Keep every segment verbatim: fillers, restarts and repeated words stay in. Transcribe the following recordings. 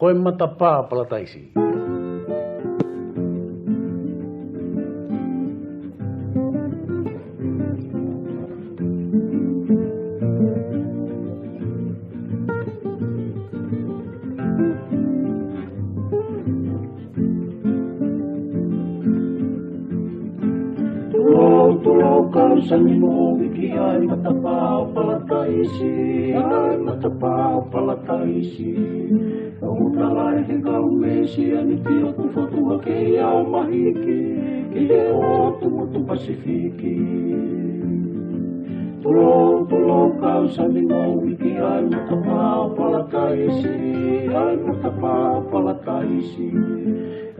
Ko e Matapā ʻo Palataisi. Tulou, tulou, kau sani mo viki ai Matapā ʻo Palataisi, ai Matapā ʻo Palataisi. ʻOku tala ʻe he kau Mesianiti ʻoku fotu hake ia ʻo mahiki ki he ʻotu motu Pasifiki. Tulou, tulou, kau sani mo viki ai Matapā ʻo Palataisi, ai Matapā ʻo Palataisi.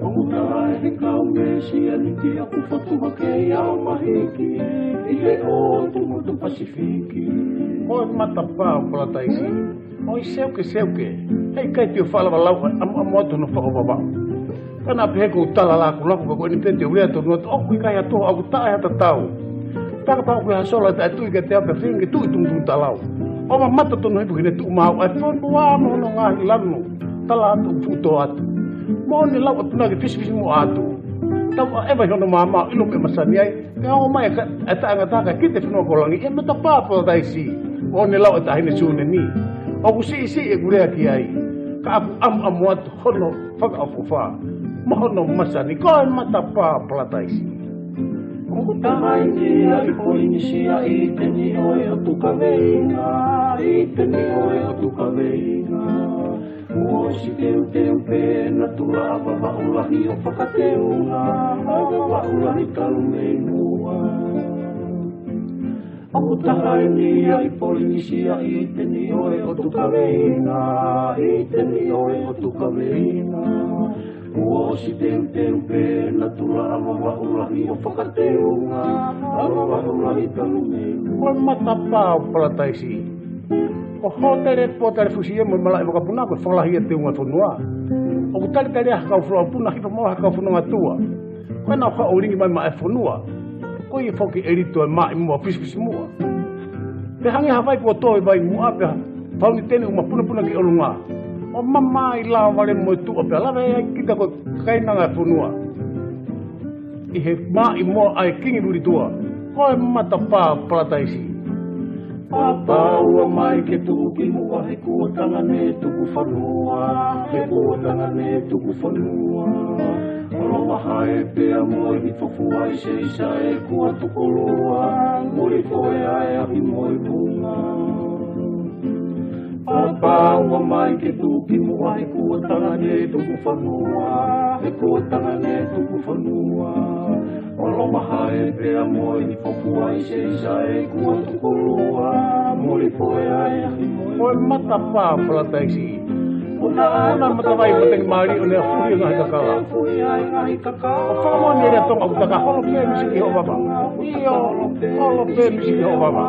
ʻOku tala ʻe he kau Mesianiti ʻoku fotu hake ia ʻo mahiki ki he ʻotu motu Pasifiki. Ko e Matapā ʻo Palataisi. ʻOi seuke, seuke. Heʻikai te u faʻa lava lau, ʻamu, ʻamu atu hono fakaʻofoʻofa. Ka naʻa pehē ʻoku ou tala lakulaku, ka ko eni pē te u lea tonu atu, ʻoku ʻikai ha toho, ʻoku taʻe ha tatau. Pea kapau ʻoku ʻi ai ha sola taʻetui kiate au pea feinga ke tuʻu ʻi tumutumu talau. ʻO mamata tonu hifo ki heʻene tuʻu maau ʻa e fonua mo hono ngaahi lanu. Tala atu ʻoku fuʻu tō atu. Moʻoni e lau ʻa e punake fisifisimuʻa atu. Tau ʻaʻeva ʻi hono maama ʻo ʻilo meʻa masani ai. Kae ʻomai e ka-, e taʻengata kae kite e fonua ko langi, ʻe Matapā ʻo Palataisi. Moʻoni e lau ʻa e Taʻahine Sune ni. ʻOku siʻisiʻi ʻeku lea ki ai. Ka ʻoku ʻamuʻamu atu hono fakaʻofoʻofa mo hono masani, ko e Matapā ʻo Palataisi. ʻOku taha eni ia ʻi Polinisia, ʻi he niʻihi ʻo e ʻOtu Kaveinga, ʻi he niʻihi ʻo e ʻOtu Kaveinga. Kuo ʻosi teuteu pē ʻena tula ʻa Vavaʻu Lahi ʻo fakateunga, ʻa Vavaʻu Lahi talu mei muʻa. ʻOku taha eni ia ʻi Polinisia, ʻi he niʻihi ʻo e ʻOtu Kaveinga, ʻi he niʻihi ʻo e ʻOtu Kaveinga. Kuo ʻosi teuteu pē ʻena tula ʻa Vavaʻu Lahi ʻo fakateunga, ʻa Vavaʻu Lahi talu mei muʻa. Ko e Matapā ʻo Palataisi. Ko e hōtele, pōtale fusi ia mo e malaʻe vakapuna, ko e fakalahi ia e teunga fonua. ʻOku talitali ai ha kau folofola puna, hifo mo ha kau fononga tuʻa. Ko ʻenau haʻu ʻo lingi mai maʻá e fonua. Ko ia foki ʻe lito e maʻimoa fisifisimuʻa. Pea hangē ha vai kuo tō ʻi vai muʻa pea fauniteni ʻoku mapunapuna ki ʻolunga. ʻO mamaʻo e lāvale mo e tuʻa pea lave ai kita ko e kakai ʻa e fonua. ʻI he maʻimoa ʻa e kingi Vilitua. Ko e Matapā ʻo Palataisi. Pāpā ua mai ke tuʻu ki muʻa he kuo tangane tuku fanua, he kuo tangane tuku fanua. ʻOlo vahae pea mo e hifo fua ʻi Seisa ʻe kuo tukulua, muli foʻea e ahi mo e vunga. Pāpā ua mai ke tuʻu ki muʻa he kuo tangane tuku fanua, he kuo tangane tuku fanua. ʻOlo vahae pea mo e hifo fua ʻi Seisa ʻe kuo tukulua, muli foʻea e ahi mo e vunga. Ko e Matapā ʻo Palataisi. Ko ʻena matavai matangi mālie ʻo ne afuhi e ngaahi kakala. Afuhi e ngaahi kakala. ʻOku fakamoʻoni e lea Tonga ʻoku taka, holo pē misi ki hoʻo vava. ʻIo, holo pē misi ki hoʻo vava.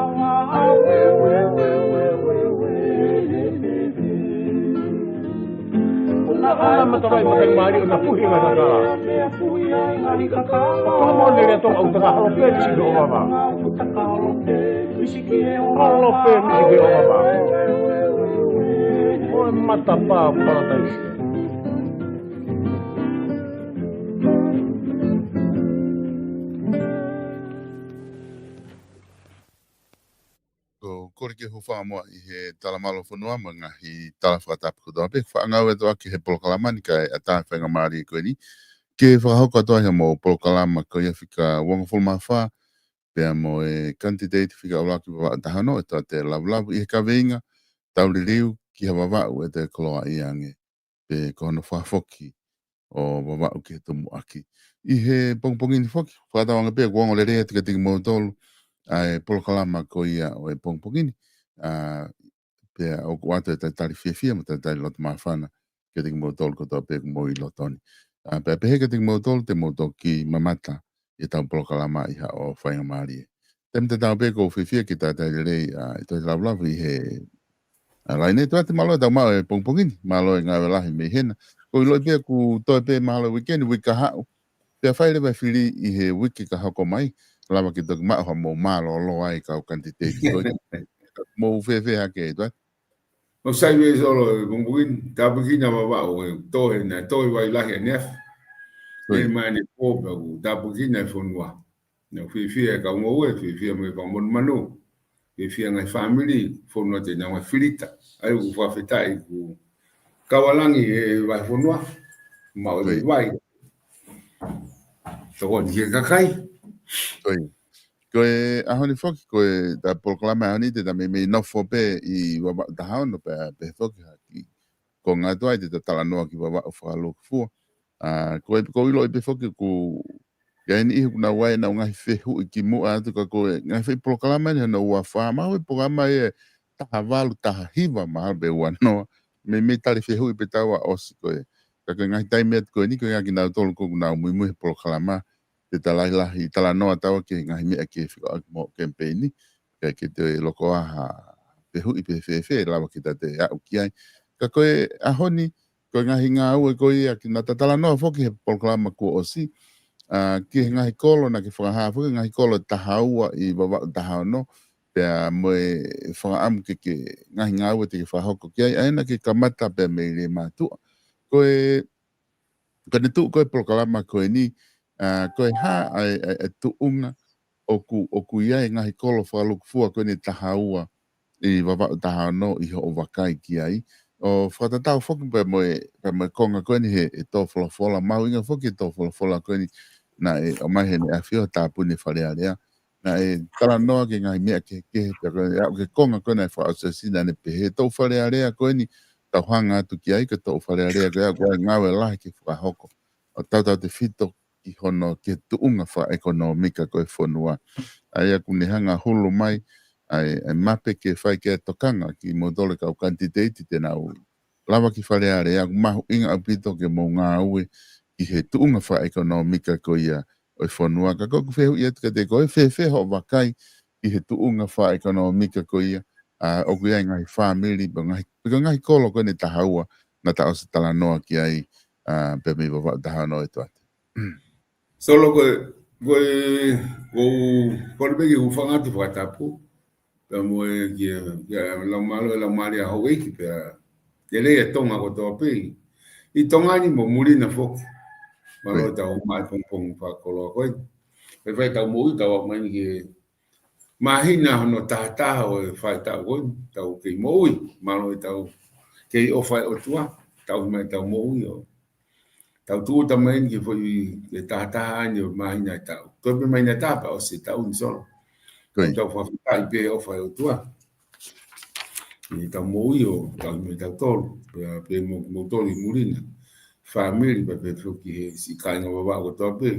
Ko ʻena matavai matangi mālie ʻo ne afuhi e ngaahi kakala. ʻOku fakamoʻoni e lea Tonga ʻoku taka, holo pē misi ki hoʻo vava. Holo pē misi ki hoʻo vava. Ko e Matapā ʻo Palataisi. Ko e kole ke u hūfanga muʻa ʻi he tala mālohi ʻo e fonua mo e ngaahi tala fakatapu kotoa pē, faʻa ngāue atu ʻaki he polokalama ni kae ʻatā e faingamālie ko eni ke fakahoko atu ai haʻamou polokalama ko ia fika uongofulu mā fā, pea mo e kanititeiti fika ʻuluaki Vavaʻu taha ono, ʻe toe lavulavua ʻi he kaveinga, tau liliu ki ha Vavaʻu ʻe toe koloaʻia ange, pe ko hono fakafoki ʻo Vavaʻu ki he tumuʻaki. ʻI he pongipongi ni foki, fakatauange pē ʻoku ongo lelei atu kiate kimoutolu ʻa e polokalama ko ia ʻo e pongipongi ni, ʻa, pea ʻoku ʻoatu e talitali fiefia mo e talitali loto māfana kiate kimoutolu kotoa pē ʻoku mou ʻi loto ni. ʻA, pea pehē kiate kimoutolu te mou toki mamata ʻi heʻetau polokalama ʻi haʻo faingamālie. Taimi tatau pē ʻoku ou fiefia ke talitali lelei ʻa e Tohi Lavelave ʻi he, ʻa, laine. Tuate, mālō e tau maʻu e pongipongi ni, mālō e ngāue lahi mei hena. ʻOku ou ʻiloʻi pē ʻoku toe pē mahalo e uike ni, uike kahaʻu. Pea fai leva e fili ʻi he uike ka hoko mai, lava ke toki maʻu haʻamou mālōlō ai kau kanititeiti ko ē. Mou fēfē hake, Tuate? ʻOku sai pē Solo e pongipongi ni, tāpuekina Vavaʻu he tohi, naʻe tohi vai lahi ʻaneafi. Ko ia. Pea mai ʻanepō pea ʻoku tāpuekina e fonua. Naʻe fiefia e kau ngoue, fiefia mo e kau monumanu. Fiefia e ngaahi fāmili, fonua te nau ngaahi filita. ʻA ia ʻoku fakafetaʻi ʻoku kau ʻa langi he vahefonua. Maʻu e Ko ia. vai. Tokoni ki he kakai. Ko ia. Ko e ʻaho ni foki, ko e ta polokalama ʻaho ni te ta meimei nofo pē ʻi Vavaʻu taha ono pē, pē foki ha kiʻi konga atu ai te ta talanoa ki Vavaʻu fakalūkufua. ʻA, ko e, ʻoku ou ʻiloʻi pē foki ʻoku ʻi ai e niʻihi ʻoku nau ʻi ai ʻenau ngaahi fehuʻi kimuʻa atu ka ko e ngaahi foʻi polokalama ni hono ua fā, mahalo e polokalama ʻe taha valu, taha hiva, mahalo pē ua noa. Meimei tali fehuʻi pē taua ʻosi ko ē. Ka ko e ngaahi taimi atu ko eni ko e ngaahi kinautolu ʻoku nau muimui he polokalama te ta lahilahi talanoa taua ki he ngaahi meʻa ke fika ʻaki mo e kemipeini. Ka ke toe loko ā ha fehuʻi pe fēfē, lava ke ta toe aʻu ki ai. Ka ko e ʻaho ni, ko e ngaahi ngāue ko ia naʻa ta talanoa foki he polokalama kuo ʻosi, ʻa, ki he ngaahi kolo naʻa ke fakahā foki, ngaahi kolo ʻe taha ua ʻi Vavaʻu taha ono, pea mo e fakaʻamu ke, ke ngaahi ngāue te ke fakahoko ki ai, ʻa ia naʻa ke kamata pea mei Leimātuʻa. Ko e Ka ne tuʻu ko e polokalama ko eni, ʻa, ko e hā ʻa e, ʻa e, ʻa e tuʻunga ʻoku, ʻoku ʻi ai e ngaahi kolo fakalūkufua ko eni ʻe taha ua ʻi Vavaʻu taha ono ʻi hoʻo vakai ki ai. ʻO fakatatau foki pea mo e, pea mo e konga ko eni he, he tō folofola, mahuʻinga foki e tō folofola ko eni naʻe ʻomai he ʻEne ʻAfio he tāpuni Fale Alea. Naʻe talanoa ki he ngaahi meʻa kehekehe, pea ko e aʻu ki he konga ko ē naʻe fakaʻosi ʻa Sina ne pehē, toʻu Fale Alea ko eni, tau hanga atu ki ai, ko e toʻu Fale Alea ko ia, ko e ngāue lahi ke fakahoko. ʻO tautautefito ki hono, ki he tuʻunga fakaʻekonōmika ko e fonua. ʻA ia ʻoku ne hanga hulu mai ʻa e, ʻa e mape ke fai ke tokanga kimoutolu e kau kanititeiti te nau lava ki Fale Alea, ʻoku mahuʻinga ʻaupito ke mou ngāue ki he tuʻunga fakaʻekonōmika ko ia ʻo e fonua. Ka ko ʻeku fehuʻi atu kiate koe, fēfē hoʻo vakai ki he tuʻunga fakaʻekonōmika ko ia, ʻa, ʻoku ʻi ai e ngaahi fāmili, pe ngaahi, pe ko e ngaahi kolo ko eni ʻe taha ua naʻa ta ʻosi talanoa ki ai, ʻa, pea mei Vavaʻu taha ono ʻo ʻoatu atu. Solo, ko e, ko e, ko u, ko e pē ke u hūfanga atu he fakatapu, pea mo e ki he, ki he laumālie, laumālie ʻa houʻeiki pea, ʻa e lelei ʻa Tonga kotoa pē. ʻI Tonga ni mo muli na foki. Mālō Ko ia. ʻetau ō mai pongipongi fakakoloa ko ē. Pea fai ʻetau moʻui, tau aʻu mai ni ki he māhina hono taha taha ʻo e faʻahitaʻu ko ē, tau kei moʻui. Mālō ʻetau kei ʻofa ʻi he ʻOtua, tau mai ʻetau moʻui ʻo tau tūʻuta mai ni ki he foʻi, ki he taha taha ni ʻo e māhina ʻe taha. Toe pē māhina ʻe taha pea ʻosi e taʻu ni Solo. Ko ia. Tau fakafetaʻi pē he ʻofa ʻa e ʻOtua. ʻI heʻetau moʻui ʻo tau mai tautolu. Pea pē mo, moutolu ʻi muli na. Fāmili pea pehē foki ki he siʻi kāinga Vavaʻu kotoa pē.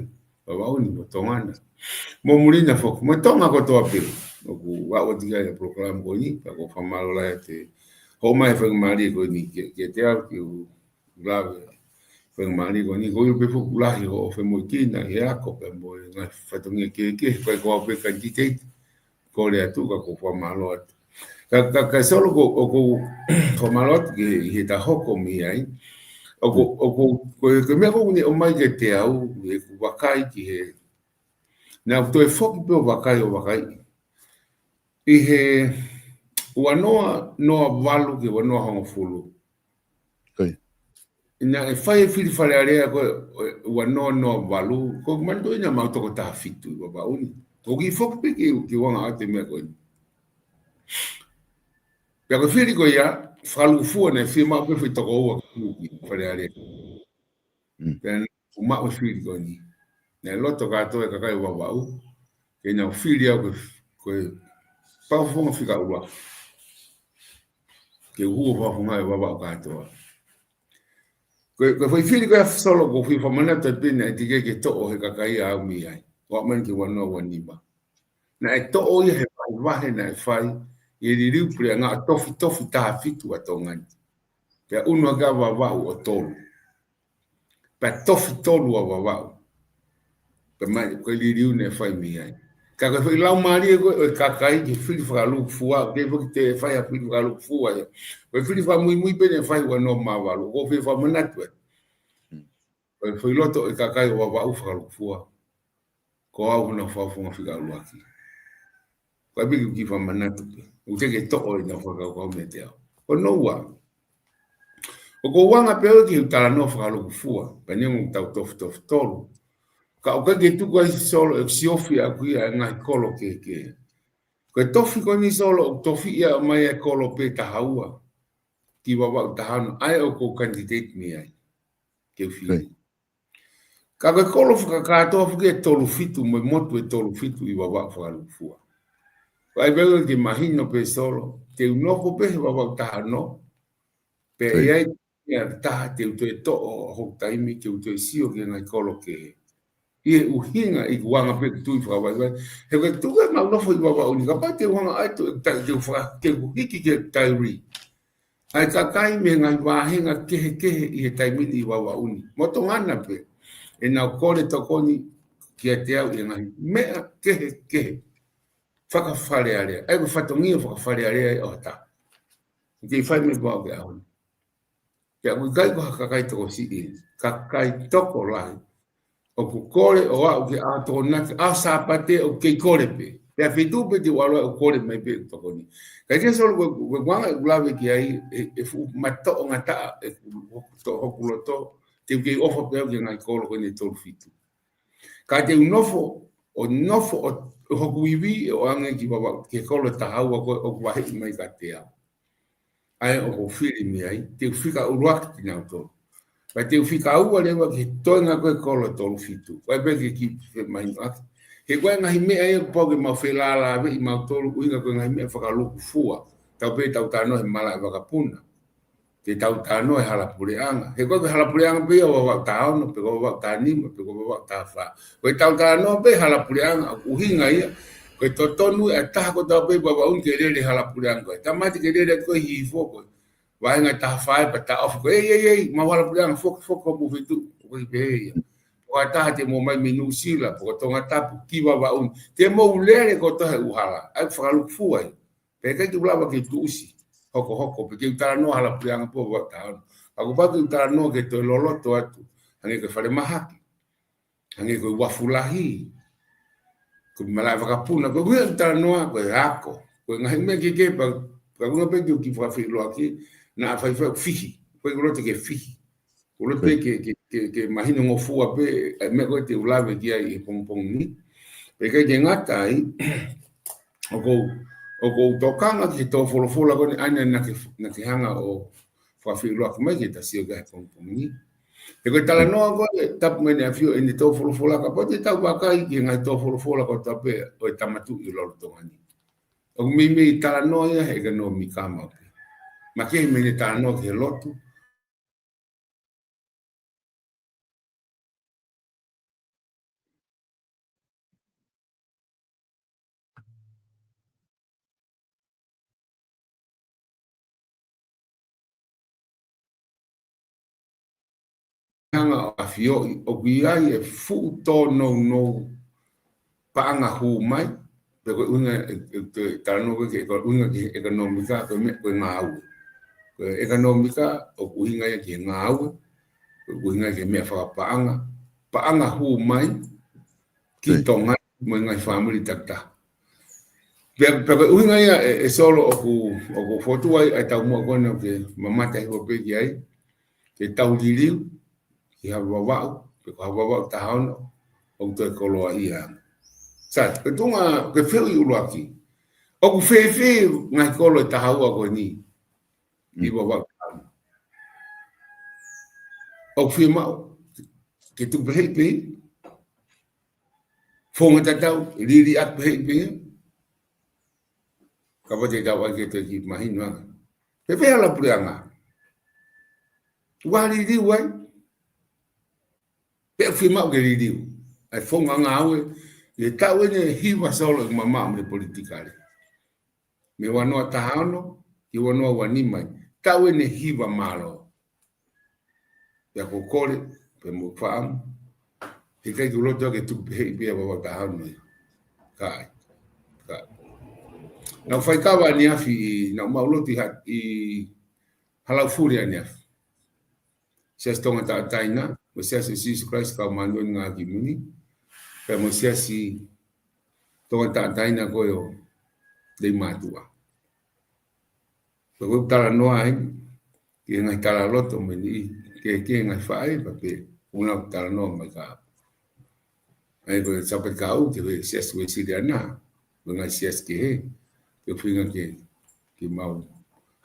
Vavaʻu ni mo Tonga na. Mo muli na foki. Mo Tonga kotoa pē. ʻOku aʻu atu ki ai e polokalama ko eni. Pea ʻoku ou fakamālō lahi atu he hoʻo ʻomai e faingamālie ko eni ki, kiate au ke u lave. Faingamālie ko eni, ʻoku ou ʻilo pē foki ʻoku lahi hoʻo femoʻuekina he ako pea mo e ngaahi fatongia kehekehe, ʻikai ko au pē kanititeiti. Kole atu ka ʻoku ou fakamālō atu. Ka, ka, ka Solo ko, ʻoku ou fakamālō atu ki he, ʻi heʻeta hoko mei ai. ʻOku, ʻoku, ko e, ko e meʻa ko eni ʻoku ne ʻomai kiate au, ʻeku vakai ki he. Naʻa ku toe foki pē ʻo vakai, ʻo vakai. ʻI he ua noa noa valu ki he ua noa hongofulu. Ko ia. Naʻe fai e fili Fale Alea ko ē, ʻo e ua noa noa valu, ko e manatuʻi naʻa mau toko taha fitu ʻi Vavaʻu ni. Ko e kiʻi foki pē ki, ki he anga ʻo e meʻa ko eni. Pea ko e fili ko ia, fakalūkufua naʻe fiemaʻu pē foʻi toko ua ke hū ki Fale Alea. Mm. Pea naʻa ku maʻu e fili ko eni. Naʻe loto kātoa e kakai ʻo Vavaʻu ke nau fili au ko e, ko e fakafofonga fika ua. Ke u hū ʻo fakafofongaʻi ʻa Vavaʻu kātoa. Ko e, ko e foʻi fili ko ia Solo ʻoku ou fie fakamanatu atu pē naʻe teʻeki ke toʻo ʻe he kakai ia au mei ai. ʻO aʻu mai ki he ua noa ua nima. Naʻe toʻo ia he vahevahe naʻe fai ʻe he liliu puleʻanga ʻo Tofitofi taha fitu ʻa Tonga ni. Pea ʻunu hake ʻa Vavaʻu ʻo tolu. Pea tofi tolu ʻa Vavaʻu. Pea mai, ko e liliu naʻe fai mei ai. Ka ko e foʻi laumālie ko ē ʻo e kakai ki he fili fakalūkufua, ʻoku ʻikai foki toe fai ha fili fakalūkufua ia. Ko e fili fakamuimui pē naʻe fai ua noa mā valu, ʻoku ou fie fakamanatu ē. Ko e foʻi loto ʻo e kakai ʻo Vavaʻu fakalūkufua. Ko au hono fakafofonga fika ʻuluaki. Ko e piki ki fakamanatu pē. ʻOku teʻeki ke toʻo ʻenau fakakaukau meiate au. Hono ua, ʻoku ou anga pē au ki he talanoa fakalūkufua, pea neongo ʻoku tau tofutofu tolu. Ka ʻoku ʻikai ke tuku ai Solo ʻeku siofi ʻaʻaku ia e ngaahi kolo kehekehe. Ko e tofi ko eni Solo, ʻoku tofi ia mai e kolo pē taha ua ki Vavaʻu taha ono, ʻa ē ʻoku ou candidate mei ai ke u fili. Ka ko e kolo fakakātoa foki e tolu fitu mo e motu e tolu fitu ʻi Vavaʻu fakalūkufua. Ko e ʻai pē ke mahino pē Solo, te u nofo pē he Vavaʻu taha ono, pea ʻe ʻi ai ia taha te u toe toʻo hoku taimi ke u toe sio ki he ngaahi kolo kehe. ʻI he ʻuhinga ʻi he anga pē ʻeku tui fakavaivai. He ko e tuku ʻemau nofo ʻi Vavaʻu ni, kapau te u hanga ʻai ʻeku ta-, te u faka-, te u hiki ki he tairi ʻa e kakai mei he ngaahi vāhenga kehekehe ʻi he taimi ni ʻi Vavaʻu ni. Mo Tonga na pē. ʻE nau kole tokoni kiate au ʻi he ngaahi meʻa kehekehe. Fakafalealea. ʻA ia ko e fatongia fakafalealea ʻo ha taha. ʻOku kei fai mei Vavaʻu ki he ʻaho ni. Pea ʻoku ʻikai ko ha kakai tokosiʻi, kakai tokolahi. ʻOku kole ʻo aʻu ki he ʻaho Tokonaki, ʻaho Sāpate ʻoku kei kole pē. Pea feituʻu pē te u ʻalu ai ʻo kole mai pē ʻeku tokoni. Ka ʻi he Solo ko e, ko e anga ʻeku lave ki ai, ʻe, ʻe fuʻu matoʻongataʻa ʻeku, hoku to-, hoku loto, te u kei ʻofa pē au ki he ngaahi kolo ko eni ʻe tolu fitu. Ka te u nofo, ʻo nofo ʻo, ʻo hoku ivi ʻe ʻoange ki Vavaʻu, ki he kolo taha ua ko ē ʻoku vaheʻi mai kiate au. ʻA ē ʻoku ou fili mei ai, te u fika ʻuluaki kinautolu. Pea te u fika ua leva ki he toenga ko ē kolo tolu fitu. Ko e pē ke kiʻi femahinoʻaki. He ko e ngaahi meʻa ia kuo pau ke mau felālāveʻi mautolu, ʻuhinga ko e ngaahi meʻa fakalūkufua. Tau pē tau talanoa he malaʻe vakapuna. Te tau talanoa he hala puleʻanga. He ko e hala puleʻanga pē ia ʻo Vavaʻu taha ono, pe ko Vavaʻu taha nima, pe ko Vavaʻu taha fā. Ko e tau talanoa pē hala puleʻanga, ʻuhinga ia. Ko e totonu ʻa e taha kotoa pē ʻi Vavaʻu ni ke lele hala puleʻanga ko ē. Tāmate ke lele ko ē hihifo ko ē. Vāhenga taha fā pea taʻofi ko ē, ei, ei, ei, mau hala puleʻanga, foki, foki, foki, foki, ko e pehē ia. Ko e taha te mou ō mai mei Nuʻusila, pe ko Tongatapu, ki Vavaʻu ni. Te mou lele kotoa he ʻū hala. ʻA ia fakalūkufua ia. Pea ʻikai te u lava ke tuʻusi hokohoko, pe ke u talanoa hala puleʻanga pē ʻo Vavaʻu taha ono. Ka kuo pau ke u talanoa ke toe loloto atu, hangē ko e falemahaki, hangē ko e uafu lahi, ko e malaʻe vakapuna, ko e ʻuhinga ʻeku talanoa, ko e ako, ko e ngaahi meʻa kehekehe pea, pea ko e ʻuhinga pē ke u kiʻi fakafeʻiloaki, naʻa faifai ʻeku fihi, ko e ʻikai ke u loto ke fihi. ʻOku ou loto pē ke, ke, ke, ke mahino ngofua pē, ʻa e meʻa ko ē te u lave ki ai he pongipongi ni. Pea ʻikai ke ngata ai, ʻoku ou, ʻoku ou tokanga ki he tō folofola ko eni ʻa ia naʻa ke, naʻa ke hanga ʻo fakafeʻiloaki mai ke ta sio ki ai he pongipongi ni. He ko e talanoa ko ē, tapu mo ʻEne ʻAfio ʻene tō folofola kapau te tau vakai ki he ngaahi tō folofola kotoa pē ʻo e Tama Tuʻi ʻo Lolotonga ni. ʻOku meimei talanoa ia he ʻekonōmika maʻu pē. Makehe mei heʻene talanoa ki he lotu, hanga ʻo ʻafioʻi ʻoku ʻi ai e fuʻu tōnounou paʻanga hū mai, pe ko e ʻuhinga ʻe, ʻe, ʻe talanoa ko ē ki he ʻekonōmika, ko e meʻa ko e ngāue. Ko e ʻekonōmika, ʻoku ʻuhinga ia ki he ngāue, ʻoku ʻuhinga ki he meʻa fakapaʻanga, paʻanga hū mai ki Tonga mo e ngaahi fāmili takitaha. Pea, pea ko e ʻuhinga ia ʻe, ʻe Solo ʻoku, ʻoku fotu ai, ʻa e taumuʻa ko ena ke mamata hifo pē ki ai, ke tau liliu, ki ha Vavaʻu, pe ko ha Vavaʻu taha ono, ʻoku toe koloaʻia. Sai, ko e tuʻunga, ko e fehuʻi ʻuluaki. ʻOku fēfē ngaahi kolo ʻe taha ua ko eni, ʻi Vavaʻu taha ono? ʻOku fiemaʻu ke tuku pehē pē, founga tatau, liliu atu pehē pē, kapau te tau ʻai ke toe kiʻi mahino ange. Fēfē hala puleʻanga? ʻOku liliu ai. Pea fiemaʻu ke liliu ʻa e founga ngāue, ʻi he taʻu ʻeni ʻe hiva Solo ʻeku mamaʻo mei he politikale. Mei he ua noa taha ono ki he ua noa ua nima. Taʻu ʻeni ʻe hiva mālō. Pea ko e kole, pea mo e fakaʻamu, heʻikai ke u loto ke tuku pehē pē ʻa Vavaʻu taha ono ia. ʻIkai. ʻIkai. Naʻa ku faikava ʻaneafi, naʻa ku maʻu lotu ʻi ha-, ʻi Halaufuli ʻaneafi. Siasi Tonga Taʻataina, mo e Siasi ʻo Sīsū Kalaisi ʻo e Kau Māʻoniʻoni ʻi he Ngaahi ʻAho Kimui ni, pea mo e Siasi Tonga Taʻataina ko ē ʻo Leimātuʻa. Ko e talanoa ai, ki he ngaahi talaloto mo e niʻihi, ke, ki he ngaahi faʻē, pea pehē, ʻoku nau talanoa mai ka. ʻA ia ko e Sāpate kahaʻu, ki he siasi Uēsiliana, mo e ngaahi siasi kehe, ke ʻuhinga ke, ke mau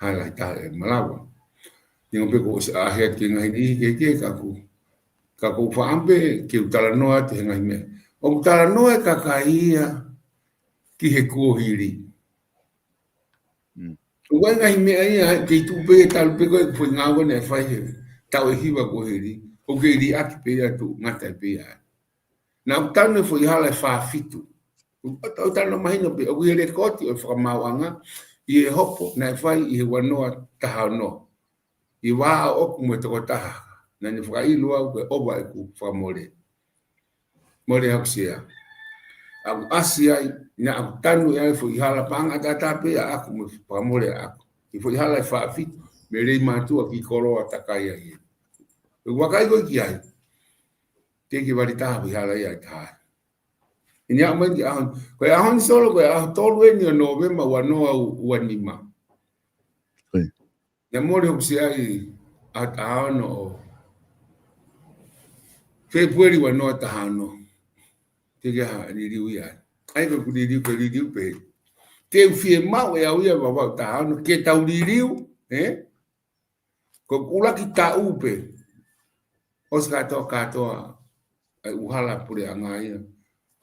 hala ʻi taha ʻe malava. Neongo pē kuo ʻosi ʻaʻahi atu ki he ngaahi niʻihi kehekehe ka ʻoku, ka ʻoku ou faʻa ʻamu pē ke u talanoa atu he ngaahi meʻa. ʻOku talanoa e kakai ia ki he kuohili. Mm. ʻOku ʻi ai e ngaahi meʻa ia, kei tuʻu pē, talu pē ko e foʻi ngāue naʻe fai he taʻu ʻe hiva kuohili, ʻoku kei liʻaki pē ia, tuʻu ngata pē ia. Naʻa ku tanu e foʻi hala ʻe fā fitu. ʻOku ou tanu mahino pē, ʻoku ʻi he lekooti ʻo e fakamaauʻanga, ʻi he hopo naʻe fai ʻi he ua noa taha ono. ʻI he vā ʻoʻoku mo e tokotaha, naʻa ne fakaʻilo au ko e ʻova ʻeku fakamole. Mole haku sea. ʻA ia ʻoku ʻasi ai, naʻa ku tanu ai e foʻi hala paʻanga ʻataʻatā pē ʻaʻaku mo e fakamole ʻaʻaku. ʻI he foʻi hala ʻe fā fitu, mei Leimātuʻa ki Koloa takai ai. ʻOku vakai ko ē ki ai. Teʻeki ke vali taha foʻi hala ia ʻe taha. ʻI he ʻaho mai ki he ʻaho ni. Ko e ʻaho ni Solo, ko e ʻaho tolu eni ʻo Nōvema ua noa ua nima. Ko ia. Naʻe mole hoku sea ʻi he ʻaho taha ono ʻo Fēpueli ua noa taha ono. Teʻeki ke ha liliu ia. ʻA ia ko ʻeku liliu, ko e liliu pē. Te u fiemaʻu ʻe au ia Vavaʻu taha ono, ke tau liliu, ē? Ko e ʻuluaki taʻu pē. ʻOsi kātoa, kātoa, ʻa e ʻū hala puleʻanga ia,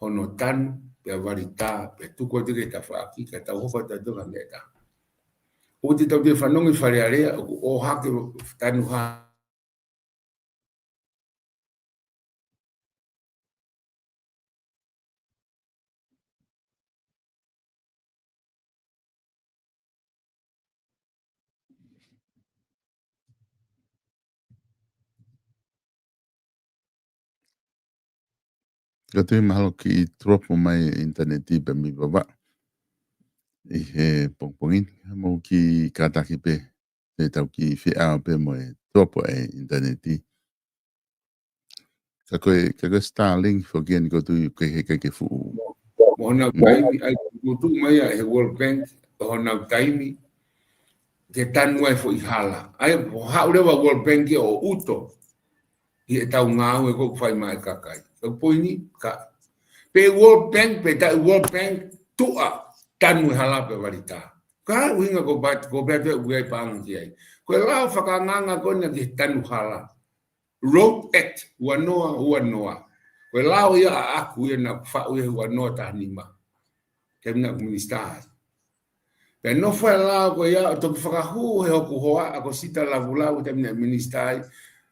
hono tanu, pea vali tā, pea tuku atu ki he tafaʻaki, ka tau hoko atu ʻo ka meʻa tā. ʻOku te tau te fanongo ʻi Fale Alea, ʻoku ʻohake tanu ha. Ka tui mahalo kiʻi drop mai e ʻinitaneti pē mei Vavaʻu ʻi he pongipongi ni, mou kiʻi kātaki pē, te tau kiʻi feʻao pē mo e drop e ʻinitaneti. Ka ko e, ka ko e Starlink foki eni ʻoku ou tui ʻoku ʻikai ke fuʻu. Mo honau taimi, ʻa ia ʻoku tuʻu mai ʻa e World Bank, ʻo honau taimi, ke tanu ai foʻi hala. ʻA ia, ʻo haʻu leva World Bank ʻo ʻuto ʻi heʻetau ngāue ʻoku fai maʻa e kakai. Ka ko e poini, ka. Pe World Bank, pe taʻe World Bank, tuʻa, tanu e hala pea vali tā. Ko e hā e ʻuhinga ko e pat, ko e pea te u ʻai paʻanga ki ai. Ko e lao fakaangaanga ko ena ki he tanu hala. Road Act ua noa ua noa. Ko e lao ia ʻaʻaku ia naʻa ku faʻu ia he ua noa taha nima. Taimi naʻa ku minisitā ai. Pea nofo e lao ko ia ʻo toki fakahū he hoku hoa ʻa Kosita Lavulavu taimi naʻe minisitā ai.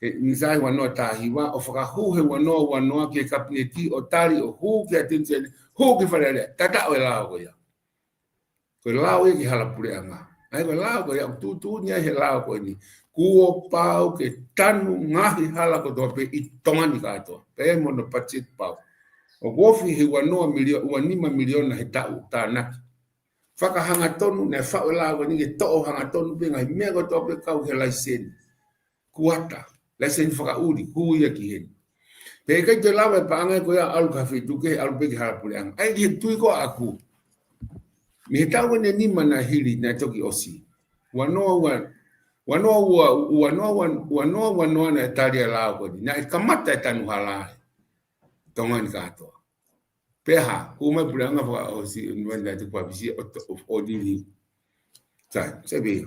He minisitā ai ua noa taha hiva, ʻo fakahū he ua noa ua noa ki he kapineti ʻo tali ʻo hū ki he ʻAteni Seneti, hū ki Fale Alea. Tataʻo e lao ko ia. Ko e lao ia ki he hala puleʻanga. ʻA ia ko e lao ko ia ʻoku tuʻutuʻuni ai he lao ko eni. Kuo pau ke tanu ngaahi hala kotoa pē ʻi Tonga ni kātoa. Pea mo hono patiseti pau. ʻOku ofi he ua noa miliona, ua nima miliona he taʻu tānaki. Fakahangatonu, naʻe faʻu e lao ko eni ke toʻo hangatonu pē ngaahi meʻa kotoa pē kau he laiseni. Kuata, laiseni fakaʻuli, hū ia ki heni. Pea ʻikai toe lava e paʻanga ko ia ʻalu ki ha feituʻu kehe, ʻalu pē ki he hala puleʻanga. ʻA ia ʻi he tui ko ē ʻaʻaku. Mei he taʻu eni ʻe nima naʻe hili, naʻe toki ʻosi. Ua noa ua, ua noa ua, ua noa ua, ua noa ua noa naʻe tali e lao ko eni. Naʻe kamata e tanu hala ʻi Tonga ni kātoa. Pea hā, hū mai puleʻanga fakaʻosi, ʻo nua naʻe tuku pāpisi ʻo, ʻo, ʻo liliu. Sai, sai pē ia.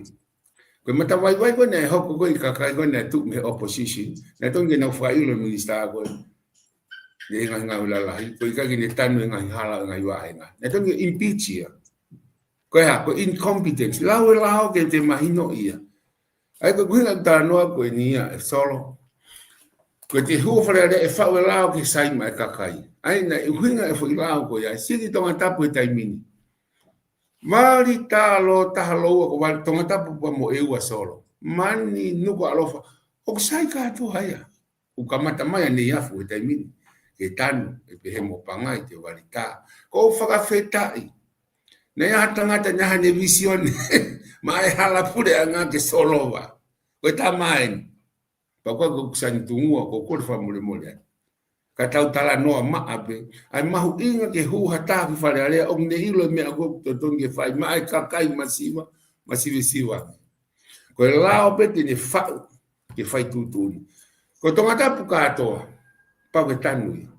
Ko e matavaivai ko ē naʻe hoko ko ē ʻi he kakai ko ē naʻe tuʻu mei he opposition, naʻe tonu ke nau fakaʻilo e minisitā ko ē. Naʻe ngaahi ngāue lalahi, ko e ʻikai ke ne tanu e ngaahi hala, ngaahi vāhenga. Naʻe tonu ke impeach ia. Ko e hā, ko e incompetence. Lau e lao ke te mahino ia. ʻA ia ko e ʻuhinga e talanoa ko eni ia ʻe Solo. Ko e te hū ʻo Fale Alea ʻe faʻu e lao ke sai maʻa e kakai. ʻA ia naʻe ʻuhinga e foʻi lao ko ia, siki Tongatapu he taimi ni. Vali tā lo taha lo ua ko vali Tongatapu pea mo ʻEua Solo. Mani, Nukuʻalofa. ʻOku sai kātoa ia. ʻOku kamata mai ʻa Neiafu he taimi ni. Ke tanu, ʻe pehē mo Pangai, ke vali tā. Ko u fakafetaʻi. Naʻe ʻi ai ha tangata naʻe ʻi ai haʻane vīsone. Maʻa e hala puleʻanga ke solova. Ko e tama eni. Pea ko ʻeku sani tungua, ko u kole fakamolemole ai. Ka tau talanoa maʻa pē. ʻA e mahuʻinga ke hū ha taha ki Fale Alea, ʻoku ne ʻilo e meʻa ko ē ʻoku totonu ke fai. Maʻa e kakai masiva, masivesiva. Ko e lao pē te ne faʻu ke fai tuʻutuʻuni. Ko Tongatapu kātoa, pau ke tanu ia.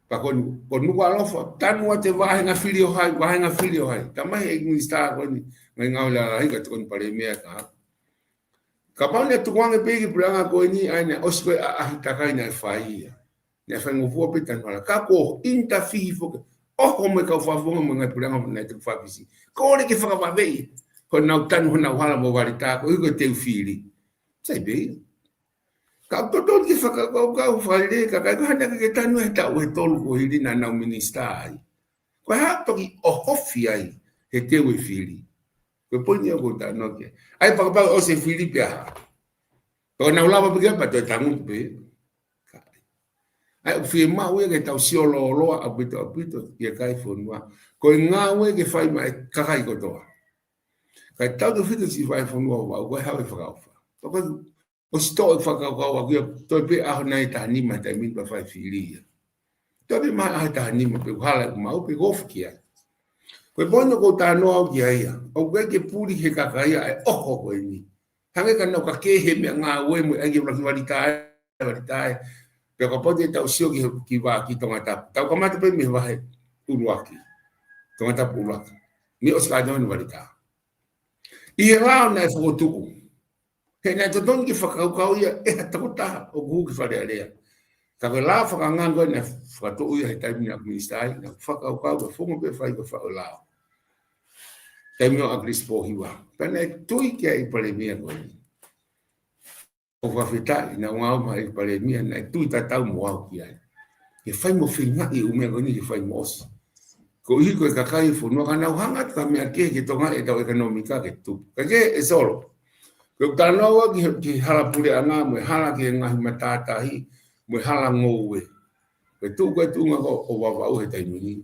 Pea ko, ko Nukuʻalofa, tanu ʻa e vāhenga fili ʻo hai, vāhenga fili ʻo hai. Talamai ʻe he minisitā ko eni, ngaahi ngāue lalahi ka tokoni palēmia ka. Kapau naʻe tukuange pē ki he puleʻanga ko eni, ʻa ia naʻe ʻosi ko ē ʻa e ʻaʻahi takai naʻe fai ia. Naʻe faingofua pē tanu hala. Ka ko e interfere foki. ʻOho mo e kau fakafofonga mo e ngaahi puleʻanga naʻe tuku fakafisi. Kole ke fakavaveʻi honau tanu honau hala mo Valitā koeʻuhi ko e teu fili. Sai pē ia. Ka ʻoku totonu ke fakakaukau fale, ka ʻikai ko e hā naʻa ke tanu he taʻu ʻe tolu kuo hili naʻa nau minisitā ai. Ko e hā ʻoku toki ʻohofi ai he teu e fili. Ko e poini ia ʻoku ou talanoa ki ai. ʻA ia pea kapau ʻosi e fili pea hā. Ko ʻenau lava pē ke pā toe tangutu pē. ʻA ia ʻoku fiemaʻu ia ke tau sio lōloa ʻaupito ʻaupito ki he kakai e fonua. Ko e ngāue ke fai maʻa e kakai kotoa. Kae tautautefito siʻi faʻē fonua ʻo Vavaʻu, ko e hā e fakaʻofa. Pea ko e ʻosi toʻo e fakakaukau ʻaku ia, toe pē ʻaho nai ʻe taha nima he taimi ni pea fai fili ia. Toe pē mai ʻaho ʻe taha nima pe ʻoku hala ʻeku maʻu pe ʻoku ofi ki ai. Ko e poini ʻoku ou talanoa au ki ai ia. ʻOku ʻikai ke puli he kakai ia ʻa e ʻoho ko eni. Hangē ka nau ka kehe meʻangāue mo e ʻai ke ʻuluaki Valitā, Valitā. Pea kapau te tau sio ki, ki vā ki Tongatapu. Tau kamata pē mei he vahe ʻuluaki. Tongatapu ʻuluaki. Mei ʻosi kātoa ʻa Valitā. ʻI he lao naʻe fokotuʻu. He naʻe totonu ke fakakaukau ia ʻe ha tokotaha ʻoku hū ki Fale Alea. Ka ko e lao fakaangaanga naʻe fakatuʻu ia he taimi naʻa ku minisitā ai, naʻa ku fakakaukau ke fongo pē fai ko e faʻu lao. Taimi ʻo ʻAkilisi Pōhiva. Pea naʻe tui ki ai ʻa e palēmia ko eni. ʻOku fakafetaʻi naʻa ku ngāue mo e palēmia naʻe tui tatau mo au ki ai. Ke fai mo feingaʻi ʻū meʻa ko eni ke fai mo ʻosi. Koeʻuhi ko e kakai e fonua ka nau hanga atu ha meʻa kehe ke tokangaʻi ʻetau ʻekonōmika ke tupu. Ka ke ʻe Solo. Ko ʻeku talanoa ki he, ki he hala puleʻanga mo e hala ki he ngaahi matātahi mo e hala ngoue. Ko e tuʻu ko e tuʻunga ko ē ʻo Vavaʻu he taimi ni.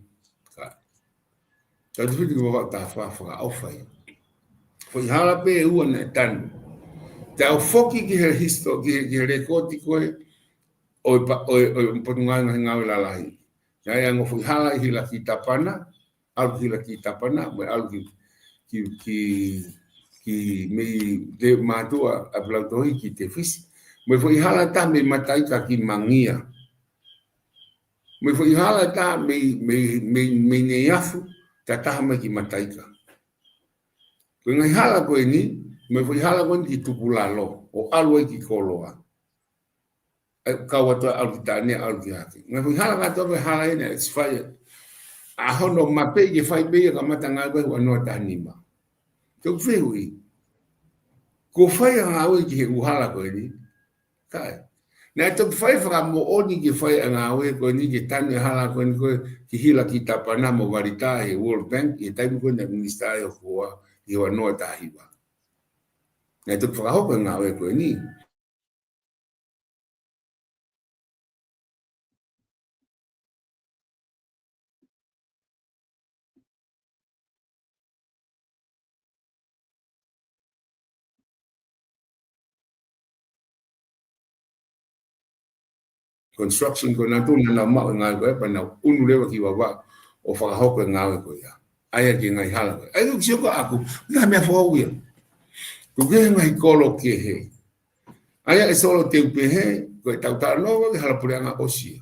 Ka tautautefito ki Vavaʻu taha fā fakaʻofa ia. Foʻi hala pē ʻe ua naʻe tanu. Te u foki ki he histo-, ki he, ki he lēkooti ko ē ʻo e pa-, ʻo e, ʻo e Potungāue Ngaahi Ngāue Lalahi. Naʻe ʻi ai e ongo foʻi hala ʻi Hila ki Tapana, ʻalu ki Hila ki Tapana, mo e ʻalu ki, ki, ki, ki mei Te Mātuʻa ʻa Pulautohi ki Tefisi. Mo e foʻi hala ʻe taha mei Mataika ki Mangia. Mo e foʻi hala ʻe taha mei, mei, mei, mei Neiafu, ta taha mai ki Mataika. Ko e ngaahi hala ko eni, mo e foʻi hala ko eni ki Tukulalo, ʻo ʻalu ai ki Koloa. ʻE kau atu ʻalu ki Taʻane, ʻalu ki Hake. Ngaahi foʻi hala kātoa ko e hala eni, ʻe fai. ʻA hono mapeʻi ke fai pē ia kamata ngāue ko ē ua noa taha nima. Te u fehuʻi. Kuo fai ha ngāue ki he ʻū hala ko eni? ʻIkai. Naʻe toki fai fakamoʻoni ke fai ʻa e ngāue ko eni ke tanu e hala ko eni ko ē ki Hila ki Tapana mo Valitā he World Bank, he taimi ko ē naʻa ku minisitā ai ʻo Foa, ʻi he ua noa taha hiva. Naʻe toki fakahoko e ngāue ko eni. Construction ko ē naʻa nau tuʻu naʻa nau maʻu e ngāue ko ē pea nau ʻunu leva ki Vavaʻu ʻo fakahoko e ngāue ko ia. ʻA ia ki he ngaahi hala ko ē. ʻA ia ʻoku sio ko ē ʻaku, ngaahi meʻa foʻou ia. Ko e ngaahi kolo kehe. ʻA ia ʻe Solo te u pehē, ko ʻetau talanoa ko ē ki he hala puleʻanga ʻosi ia.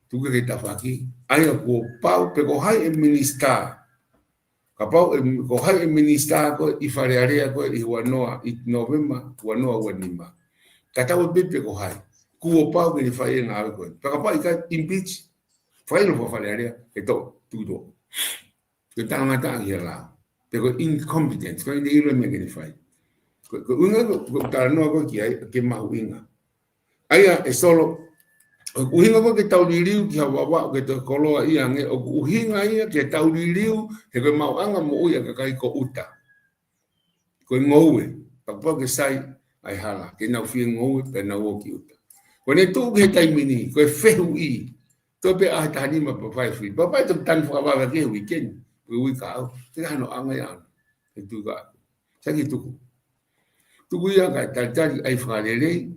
Tuku ke tafaʻaki, ʻa ia kuo pau pe ko hai e minisitā. Kapau ʻe, ko hai e minisitā ko ē ʻi Fale Alea ko ē ʻi he ua noa ʻi Nōvema, ua noa ua nima. Tatau ai pē pe ko hai. Kuo pau ke ne fai e ngāue ko ē. Pea kapau ʻikai, impeach. Fai lo fo Fale Alea, ke tō, tuku tō. Ko e talangataʻa ki he lao. Pe ko e incompetence, ko e ʻikai ke ne ʻilo e meʻa ke ne fai. Ko, ko e ʻuhinga ko, ko e talanoa ko ē ki ai, ke mahuʻinga. ʻA ia ʻe Solo, ʻoku ʻuhinga ko ē ke tau liliu ki ha Vavaʻu ke toe koloa ia ange, ʻoku ʻuhinga ia ke tau liliu, he ko e maʻuʻanga moʻui ʻa e kakai ko ʻuta. Ko e ngoue, pea kuo pau ke sai ʻa e hala, ke nau fie ngoue, pea nau ō ki ʻuta. Ko ʻene tuʻu ki he taimi ni, ko e fehuʻi, toe pē ʻaho ʻe taha nima pea fai fili. Pea pau ʻe toki tanu fakavave ki he weekend, pe uike ʻaho, te hano anga ia ʻaho. He tuʻu ka. Sai ke tuku. Tuku ia kae talitali ʻai fakalelei,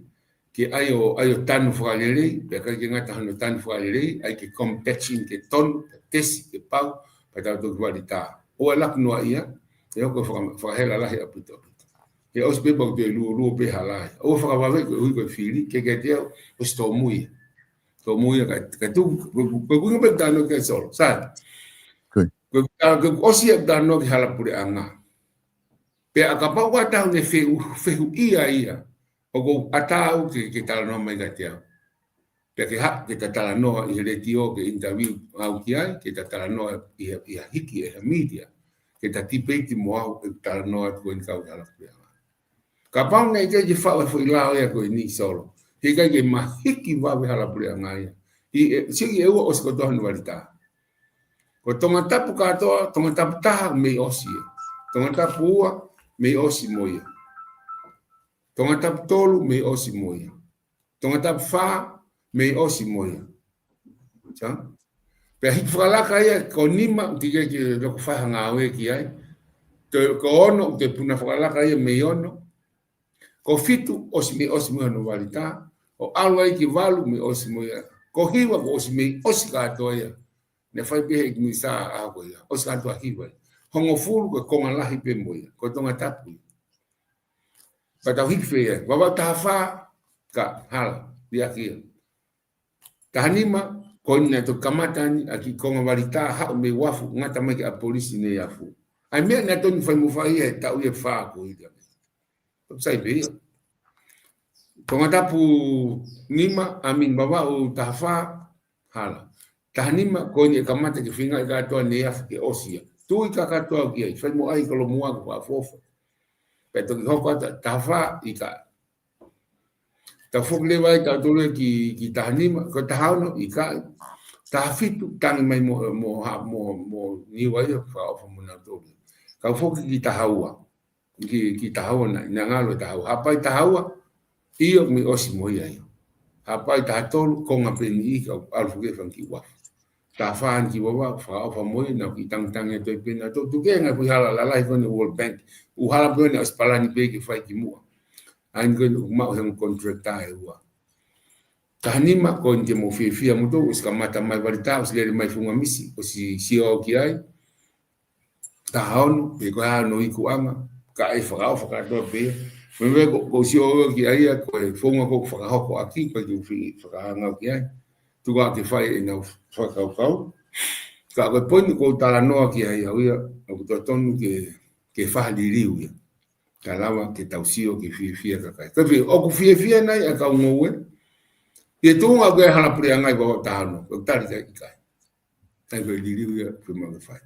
ke ʻai ʻo, ʻai ʻo tanu fakalelei, pea ʻikai ke ngata hano tanu fakalelei, ʻai ke compaction ke tonu, ke tesi, ke pau, pea tau toki Valitā. ʻOua ʻe laku noa ia, ʻe hoko faka-, fakahela lahi ʻaupito ʻaupito. He ʻosi pē pau te lua lua pē hala ai. ʻOua fakavave ko e ʻuhi ko e fili, ke ke te au, ʻosi tōmui. Tōmui ka, ka tu, ko, ko, ko, ko, pē tano ke solo. Sai. Ko, ko, ka, ko, ʻosi ia tano ki hala puleʻanga. Pea kapau ʻoku ʻatā ne fehu, fehuʻia ia. ʻOku ʻatā au ke, ke talanoa mai ka te au. Pea ke ha, ke ta talanoa ʻi he letiō, ke interview au ki ai, ke ta talanoa ʻi he, ʻi he hiki, ʻi he media. Ke ta tipeiti mo au, ʻe talanoa atu ko eni kau hala puleʻanga. Kapau naʻe ʻikai ke faʻu e foʻi lao ia ko eni solo. He ʻikai ke mahiki vave hala puleʻanga ia. ʻI he, siki ʻe ua ʻosi kotoa hono valita. Ko Tongatapu kātoa, Tongatapu taha mei ʻosi ia. Tongatapu ua mei ʻosi mo ia. Tongatapu tolu mei ʻosi mo ia. Tongatapu fā mei ʻosi mo ia. Sa? Pea hiki fakalaka ia, ko nima, ʻoku ʻikai ke loko fai ha ngāue ki ai. Ko, ko ono, ʻoku puna fakalaka ia mei ono. Ko fitu, ʻosi mei ʻosi mo ia hono valita. ʻO ʻalu ai ki valu mei ʻosi mo ia. Ko hiva, ko ʻosi mei ʻosi kātoa ia. Naʻe fai pē he ʻEiki Minisitā ʻaho ko ia. ʻOsi kātoa hiva ia. Hongofulu ko e konga lahi pē mo ia. Ko Tongatapu ia. Pea tau hiki fē ia. Vavau taha fā, ka hala, liʻaki ia. Taha nima, ko eni naʻe toki kamata ni, ʻa e kiʻi konga valita, haʻu mei uafu, ngata mai ki ʻapi polisi Neiafu. ʻA e meʻa naʻe tonu fai mo fai ia, he taʻu ia fā ko ia. Sai pē ia. Tongatapu nima, ʻa mini Vavaʻu taha fā, hala. Taha nima, ko eni ʻe kamata ke feinga ʻe kātoa Neiafu ke ʻosi ia. Tui ka kātoa ki ai, fai mo ai Kolomuʻa ko Faʻafofa. Pea toki hoko atu, taha fā, ʻikai. Tau foki leva ai, tau tolu ia ki, ki taha nima, ko taha ono, ʻikai. Taha fitu, tangi mai mo, mo, ha, mo, mo Niua ia, fakaʻofa mo nautolu. Kau foki ki taha ua. Ki, ki taha ua na, naʻe ngalo taha ua. Hapai taha ua, ʻio mei ʻosi mo ia ia. Hapai taha tolu, konga pē ni ʻi ka ʻalu foki e fanga kiʻi uafu. Taha fā ni ki Vavaʻu, fakaʻofa mo ia, naʻa ku kiʻi tangitangi atu pē naʻa tau tuku e ngaahi foʻi hala lalahi ko eni World Bank. ʻUhala pē eni ʻosi palani pē ke fai ki muʻa. ʻA eni ko eni ʻoku maʻu he ongo contractor ʻe ua. Taha nima, ko eni te mou fiefia mo tau, ʻosi kamata mai valita, ʻosi lele mai funga misi, ʻosi sio ki ai. Taha ono, pe ko e hā hono ikuʻanga, ka ʻe fakaʻofa kātoa pē. Meimei ko, ko sio ki ai ia, ko e founga ko fakahoko ʻaki, ko e kiʻi fakaʻanga ki ai. Tuku ke fai ʻenau fakakaukau. Ka ko e poini ko talanoa ki ai au ia, ʻoku totonu ke, ke fakaliliu ia. Ka lava ke tau sio ke fiefia kakai. Ka fie, ʻoku fiefia nai ʻa e kau ngoue. Pea tuʻunga ko e hala puleʻanga ʻi Vavaʻu taha ono, ʻoku tali ka ʻikai. ʻIkai ko e liliu ia, ko e mau ke fai.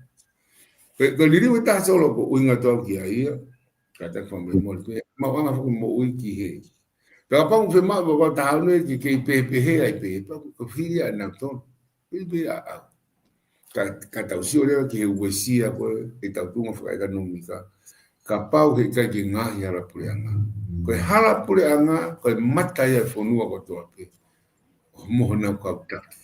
Ko e, ko e liliu ʻe taha solo ko e ʻuhinga atu au ki ai ia, ka ta fakamolemole pē, mau anga fakamoʻui ki he. Pea kapau ʻoku fiemaʻu Vavaʻu taha ono ke kei pehē pehē ai pē, pea ko e fili ia ʻa nautolu. Fili pē ia ʻaʻau. Ka, ka tau sio leva ki he uesia ko ē, ʻetau tuʻunga fakaʻekonōmika. Kapau he ʻikai ke ngaahi hala puleʻanga. Ko e hala puleʻanga, ko e mata ia e fonua kotoa pē. ʻO mo honau kau taki.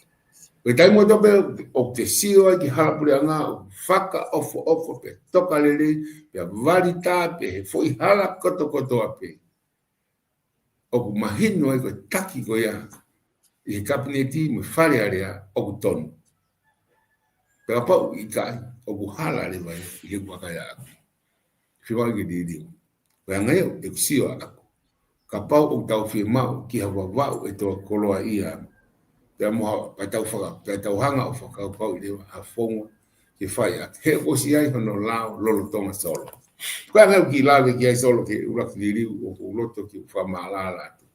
Ko e taimi kotoa pē ʻoku te sio ai ki hala puleʻanga, ʻoku fakaʻofoʻofa pē, toka lelei, pea valita pē he foʻi hala kotokotoa pē. ʻOku mahino ai ko e taki ko ia, ʻi he kapineti mo e Fale Alea ʻoku tonu. Pea kapau ʻikai, ʻoku hala leva ia, ʻi he ʻuaka ia aku. Fiemaʻu ke liliu. Ko e anga ia ʻeku sio ʻaʻaku. Kapau ʻoku tau fiemaʻu ki ha Vavaʻu ʻe toa koloa ia. Pea mo ha, pea tau faka, pea tau hanga ʻo fakakaukauʻi leva ha founga ke fai ʻaki. He ʻoku ʻosi ai hono lao lolotonga solo. Ko e anga ʻeku kiʻi lave ki ai solo ke ʻuluaki liliu ʻoku ou loto ke u fakamālala atu.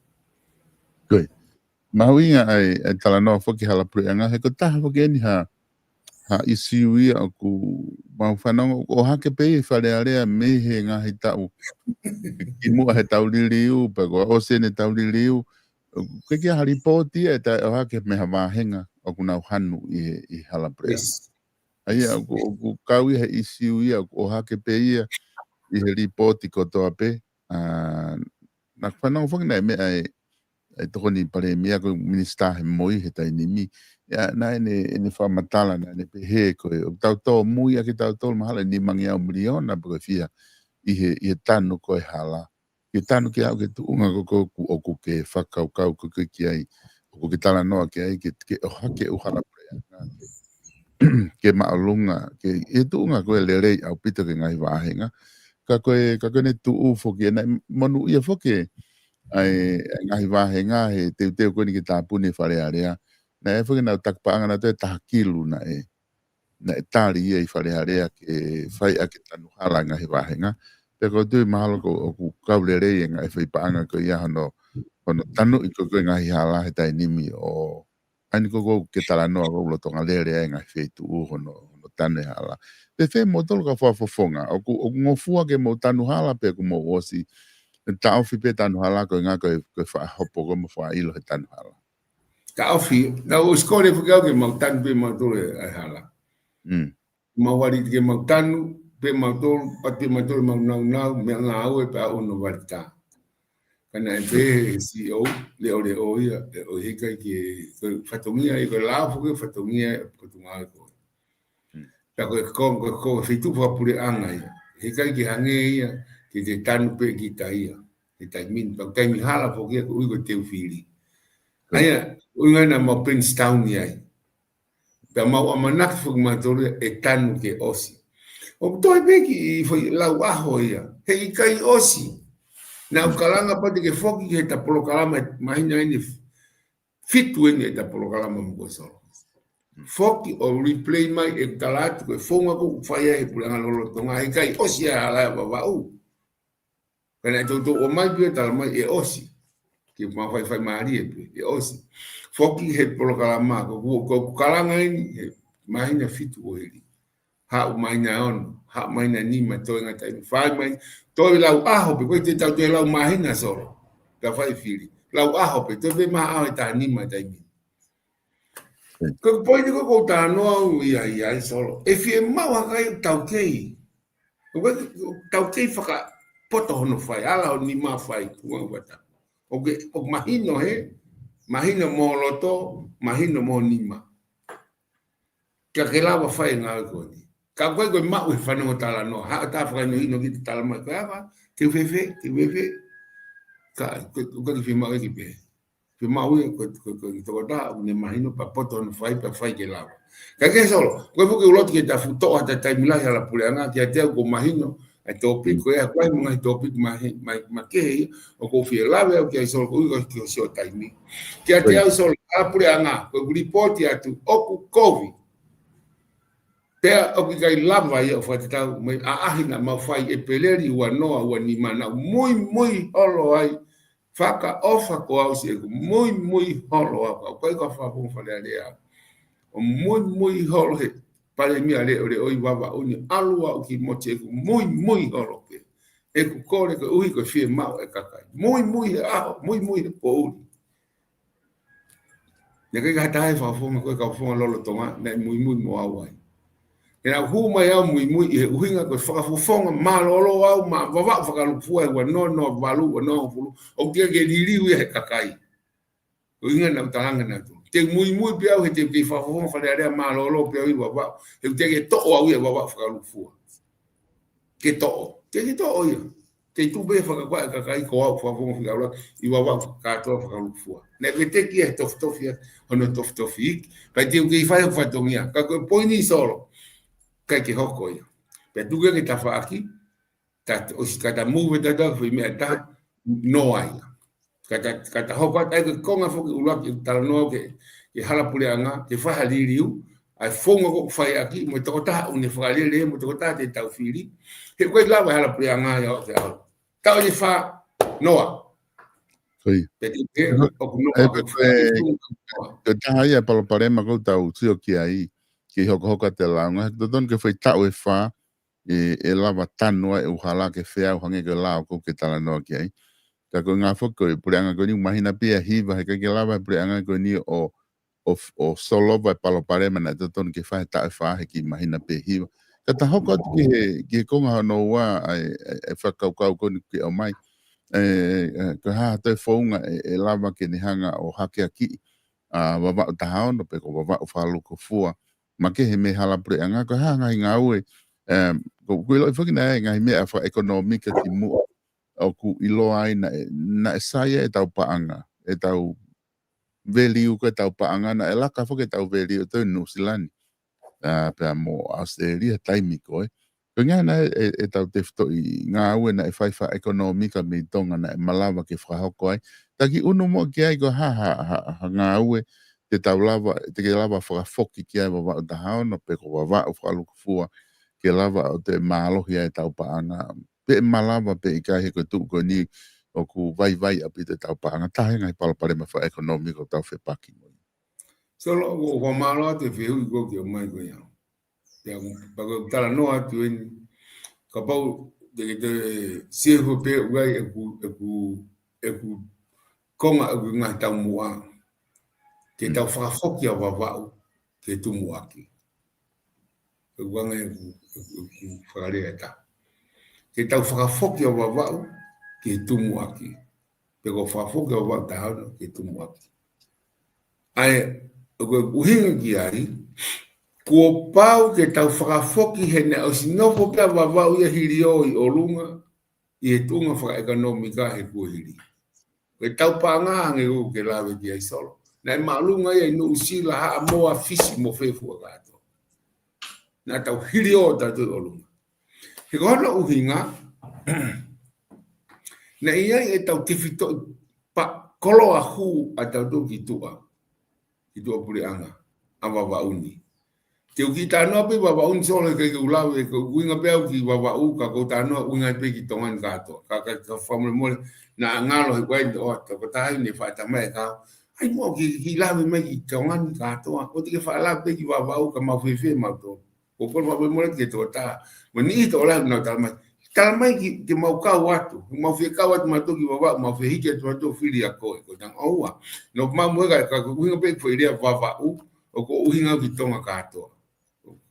Ko e. Mahuʻinga ai, ʻa e talanoa foki hala puleʻanga, he ko e taha foki eni ha, ha ʻisiū ia ʻoku mau fanongo, ʻoku ʻohake pē ʻi Fale Alea mei he ngaahi taʻu. Kimuʻa he tau liliu, pea kuo ʻosi eni tau liliu. ʻOku ʻikai ke ʻi ai ha lipooti ia ʻe taʻeʻohake mei ha vāhenga ʻoku nau hanu ʻi he, ʻi hala puleʻanga. Yes. ʻA ia, ʻoku, ʻoku kau ia he ʻisiū ia, ʻoku ʻohake pē ia ʻi he lipooti kotoa pē. ʻA, naʻa ku fanongo foki naʻe meʻa ʻe, ʻe Tokoni Palēmia ko e minisitā he moi he taimi ni. ʻA, naʻa ne, ʻene fakamatala naʻa ne pehē ko e, ʻoku tau tōmui ʻaki tautolu mahalo ʻe nimangeau miliona pe ko e fiha ʻi he, ʻi he tanu ko e hala. Ke tanu ke aʻu ki he tuʻunga ko ē ʻoku, ʻoku ke fakakaukau ko ē ki ai. ʻOku ke talanoa ki ai, ke, ke ʻohake ʻa e hala puleʻanga. Ke māʻolunga, ke, ʻi he tuʻunga ko ē lelei ʻaupito ki he ngaahi vāhenga. Ka ko e, ka ko ʻene tuʻu foki, ʻe naʻe monūʻia foki ʻa e, ʻa e ngaahi vāhenga he teuteu ko eni ke tāpuni e Fale Alea. Naʻe foki ʻenau taki paʻanga naʻe toe taha kilu naʻe, naʻe tali ia ʻi Fale Alea ke fai ʻaki e tanu hala ngaahi vāhenga. Pea ʻoku ou tui mahalo ko, ʻoku kau lelei e ngaahi fai paʻanga ko ia hono, hono tanuʻi ko ē ngaahi hala he taimi ni ʻo ʻa eni ko ē ʻoku ke talanoa ko ē lolotonga lele ai ngaahi feituʻu hono, hono tanu e hala. Pea fēfē moutolu kau fakafofonga, ʻoku, ʻoku ngofua ke mou tanu hala pe ʻoku mou ʻosi taʻofi pē tanu hala ko e ngaahi ko e, ko e fakahopo ko ē mo fakaʻilo he tanu hala. Taʻofi, naʻa ku ʻosi kole foki au ke mau tanu pē mautolu e hala. Mm. Mau wali ke mau tanu, pē mautolu, pati pē mautolu mau naunau, meʻangāue pē ʻa hono wali tā. Ka naʻe pehē he C E O, leʻoleʻo ia, ʻe ʻikai ke, ko e fatongia ia, ko e lao foki fatongia ia, ko e tunga ko ē. Mm. Ka ko e ko, ko e ko e feituʻu fakapuleʻanga ia. He ʻikai ke hangē ia, ke te tanu pē kita ia. He taimi ni, pea taimi hala foki ia, ko e ʻuhi ko e teu fili. Mm. ʻA ia, ʻuhinga naʻa mau Bankstown ia ai. Pea mau ʻamanaki foki mautolu ia ʻe tanu ke ʻosi. ʻOku toe pē kiʻi foʻi lau ʻaho ia. He ʻikai ʻosi. Naʻa ku kalanga pea te ke foki ki heʻeta polokalama māhina ʻeni fitu ʻeni ʻeta polokalama mo koe Solo. Foki ʻo replay mai e tala atu ko e founga ko ē ʻoku fai ai he puleʻanga lolotonga. He ʻikai ʻosi ʻa e hala ʻa Vavaʻu. Ka naʻe toutou ʻomai pē ʻo tala mai ʻe ʻosi. Ke mau faifai mālie pē, ʻe ʻosi. Foki he polokalama, ko, ko, ko, ko e kalanga ʻeni, he māhina fitu ʻo heli. Haʻu māhina ono, haʻu māhina nima, toe ngata ʻeni. Fai mai, toe lau ʻaho pē, ko e te tau toe lau māhina Solo. Ka fai fili. Lau ʻaho pē, toe pē maha ʻaho ʻe taha nima taimi. Ko e poini ko ē ʻoku ou talanoa au ia, ia ai Solo. ʻE fiemaʻu ha kakai ʻoku taukei. ʻOku ʻikai ke taukei fakapoto hono fai, ala hono nima fai, tuʻunga vata. ʻOku ke, ʻoku mahino he, mahino mo ho loto, mahino mo ho nima. Ka ke lava fai e ngāue ko eni. Ka ʻoku ʻikai ko e maʻu he fanongo talanoa, haʻu ʻo tā fakahinohino ki he tala mai, ko e ava, te u fēfē, te u fēfē. Ka, ko, ʻoku ʻikai ke fiemaʻu ia ke pehē. Fiemaʻu ia ko, ko, ko e tokotaha ʻoku ne mahino pea poto hono fai pea fai ke lava. Ka ke Solo, ko e foki ʻoku ou loto ke ta fuʻu toʻo ʻa e taimi lahi hala puleʻanga kiate au ʻoku mahino ʻa e tōpiki ko ia, ko e ngaahi tōpiki mahe, ma, makehe ia, ʻoku ou fie lave au ki ai Solo, ko e ʻuhi ko e ʻosi hoʻo taimi. Kiate au Solo, hala puleʻanga, ko ʻeku lipooti atu, ʻoku kovi. Pea ʻoku ʻikai lava ia ʻo fakatatau mo e ʻaʻahi naʻa mau fai ʻEpeleli ua noa ua nima naʻa ku muimui holo ai, fakaʻofa ko au siʻeku muimui holo au, ka ʻoku ʻikai ko ha fakafofonga Fale Alea. ʻO muimui holo he palēmia leʻoleʻo ʻi Vavaʻu ni, ʻalu au ki Moti ʻeku muimui holo pē. ʻEku kole ko e ʻuhi ko e fiemaʻu e kakai. Muimui he ʻaho, muimui he poʻuli. Naʻe ʻikai ke ha taha he fakafofonga ko e kau fofonga lolotonga, naʻe muimui mo au ai. He naʻa ku hū mai au muimui ʻi he ʻuhinga ko e fakafofonga mālōlō au maʻa Vavaʻu fakalūkufua ʻi he ua noa noa valu, ua noa hongofulu, ʻoku teʻeki ke liliu ia he kakai. Ko e ʻuhinga naʻa ku talanga naʻa ku. Te u muimui pē au he te u kei fakafofonga Fale Alea mālōlō pē au ʻi Vavaʻu. He ʻoku teʻeki ke toʻo au ia ʻe Vavaʻu fakalūkufua. Ke toʻo. Teʻeki ke toʻo ia. Te u tuʻu pē fakakakato e kakai ko au fakafofonga fika ʻuluaki ʻi Vavaʻu kātoa fakalūkufua. Naʻe veteki ia he tofitofi ia, hono tofitofi iiki. Pea te u kei fai hoku fatongia. Ka ko e poini Solo. ʻIkai ke hoko ia. Pea tuku ia ki he tafaʻaki, ta ʻosi ka ta move ta ta foʻi meʻa ʻe taha, noa ia. Ka ta, ka ta hoko atu ai ko e konga foki ʻuluaki ʻeku talanoa ki he, ki he hala puleʻanga, ke fai ha liliu, ʻa e founga ʻoku fai ʻaki, mo e tokotaha ʻoku ne fakalele, mo e tokotaha te tau fili. He ʻoku ʻikai lava e hala puleʻanga ia ʻo ke au. Taʻu ʻeni fā, noa. Ko ia. Pea te ke, ʻoku noa, ʻe, ʻoku ko e, fai, ko e taha ia e palopalema ʻoku tau sio ki ai, ki he hokohoko ʻa e lāunga, he totonu ke fai taʻu ʻe fā, ʻe, ʻe lava tanu ai e ʻū hala ke feau hangē ko e lao ʻoku ke talanoa ki ai. Ka ko e ngaahi foki ko e puleʻanga ko eni ʻoku mahino pē ʻa e hiva, he ʻikai ke lava e puleʻanga ko eni ʻo, ʻo, ʻo solova e palopalema naʻe totonu ke fai he taʻu ʻe fā he kiʻi mahino pē hiva. Ka ta hoko atu ki he, ki he konga hono ua, ʻa e, ʻa e, ʻa e fakakaukau ko eni ke ʻomai. ʻE, ʻe, ko e hā ha toe founga ʻe, ʻe lava ke ne hanga ʻo hakeakiʻi ʻa Vavaʻu taha ono pe ko Vavaʻu fakalūkufua. Makehe mei he hala puleʻanga, ko e hā e ngaahi ngāue, em, ko, ʻoku ʻiloʻi foki naʻe ngaahi meʻa fakaʻekonōmika kimuʻa, ʻoku ʻiloa ai naʻe, naʻe sai ai ʻetau paʻanga, ʻetau value ko ʻetau paʻanga, naʻe laka foki ʻetau value ʻo toe Nuʻusila ni. ʻA, pea mo ʻAositelēlia he taimi ko ē. Ko e ngaahi naʻe, ʻe, ʻetau tefitoʻi ngāue naʻe fai fakaʻekonōmika mei Tonga naʻe malava ke fakahoko ai. Taki ʻunu muʻa ki ai ko e hā, hā, hā, hā ngāue te tau lava, te ke lava fakafoki ki ai Vavaʻu taha ono, pe ko Vavaʻu fakalukufua, ke lava ʻo toe mālohi ai ʻetau paʻanga. Pe ʻe malava pe ʻikai he ko e tuʻu ko eni ʻoku vaivai ʻaupito ʻetau paʻanga. Taha e ngaahi palopalema fakaʻekonōmika ʻoku tau fepaki mo ia. Solo, ʻoku ou fakamālō atu e fehuʻi ko ē ʻoku ke ʻomai ko ia. Pea ʻoku, pea ʻoku ou talanoa atu eni. Kapau te ke toe sio pē ʻoku ʻi ai ʻeku, ʻeku, ʻeku konga ʻeku ngaahi taumuʻa. Ke tau fakafoki ʻa Vavaʻu ke tumuʻaki. ʻOku anga ʻeku, ʻeku, ʻeku fakalea ʻe taha. Ke tau fakafoki ʻa Vavaʻu ke tumuʻaki. Pe ko e fakafoki ʻa Vavaʻu taha ono ke tumuʻaki. ʻA ia, ʻoku ou ʻuhinga ki ai, kuo pau ke tau fakafoki he naʻe ʻosi nofo pē ʻa Vavaʻu ia hili ʻo ʻi ʻolunga, ʻi he tuʻunga fakaʻekonōmika he kuohili. Ko ʻetau paʻanga ange ʻoku ke lave ki ai Solo. Naʻe māʻolunga ia ʻi Nuʻusila, Haʻamoa, Fisi mo fē fua kātoa. Naʻa tau hili ʻo tautolu ʻi ʻolunga. He ko hono ʻuhinga, naʻe ʻi ai ʻetau tefitoʻi pa-, koloa hū ʻa tautolu ki tuʻa. Ki tuʻa puleʻanga, ʻa Vavaʻu ni. Te u kiʻi talanoa pē Vavaʻu ni Solo he ʻikai ke u lave, ko e ʻuhinga pē au ki Vavaʻu, ka ko e talanoa ʻuhinga pē ki Tonga ni kātoa. Ka, ka, ka fakamolemole, naʻa ngalo he kuai, ʻo, ta ko tahi ne faʻa tamai ka. ʻAi muʻa ke, ke lave mai ki Tonga ni kātoa. ʻOua te ke faʻa lave pē ki Vavaʻu ka mau fēfē mautolu. Ko e kole fakamolemole ke tō tā. Mo e niʻihi tō la nau tala mai. Tala mai ki, ke mau kau atu. Mau fie kau atu mautolu ki Vavaʻu, mau fie hiki atu mautolu fili ʻa koe. Ko e tanga ʻoua. No mau mo e ka, ka ko e ʻuhinga pē ko e lea Vavaʻu, ʻoku ʻuhinga ki Tonga kātoa.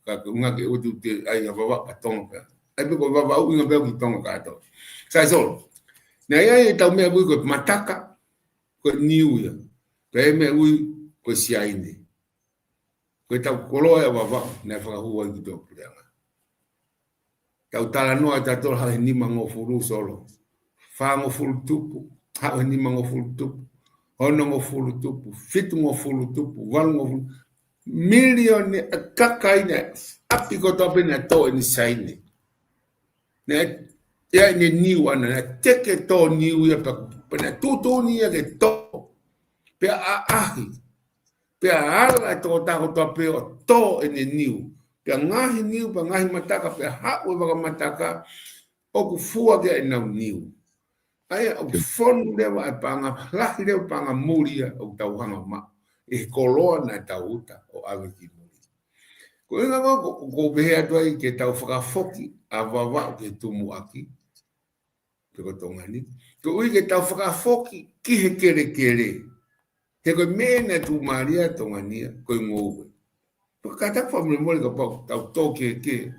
Ka ko e ʻuhinga ke ʻoua te ʻai ʻa Vavaʻu ʻa Tonga pē. ʻAi pē ko Vavaʻu ʻuhinga pē ki Tonga kātoa. Sai Solo. Naʻe ʻi ai ʻetau meʻa ʻoku ui ko e mataka, ko e niu ia. Pea ʻi ai e meʻa ʻoku ui ko e siaine. Ko ʻetau koloa ʻa Vavaʻu, naʻe fakahū ai ki tuʻa puleʻanga. Tau talanoa ʻa tautolu haʻu he nimangofulu Solo. Fāngofulu tupu, haʻu he nimangofulu tupu, onongofulu tupu, fitungofulu tupu, valungofulu. Milioni ʻa e kakai naʻe ʻapi kotoa pē naʻe tō ʻeni siaine. Naʻe, ʻi ai ʻene niu ʻana, naʻe teke tō niu ia pea, pea naʻe tuʻutuʻuni ia ke tō. Pea ʻaʻahi. Pea ala e tokotaha kotoa pē ʻo tō ʻene niu. Pea ngaohi niu, pea ngaohi mataka, pea haʻu e vaka mataka, ʻoku fua ki ai ʻenau niu. ʻA ia ʻoku fonu leva e paʻanga, lahi leva e paʻanga muli ia ʻoku tau hanga ʻo maʻu. ʻI he koloa naʻa tau uta ʻo ʻave ki muli. Ko e ʻuhinga ko, ko, ko u pehē atu ai ke tau fakafoki ʻa Vavaʻu ke tumuʻaki. Pe ko Tonga ni. Koeʻuhi ke tau fakafoki ki he kelekele. He ko e meʻa naʻe tuʻumālie ai Tonga ni ia, ko e ngoue. Pea ka tau fakamolemole kapau tau tō ke, ke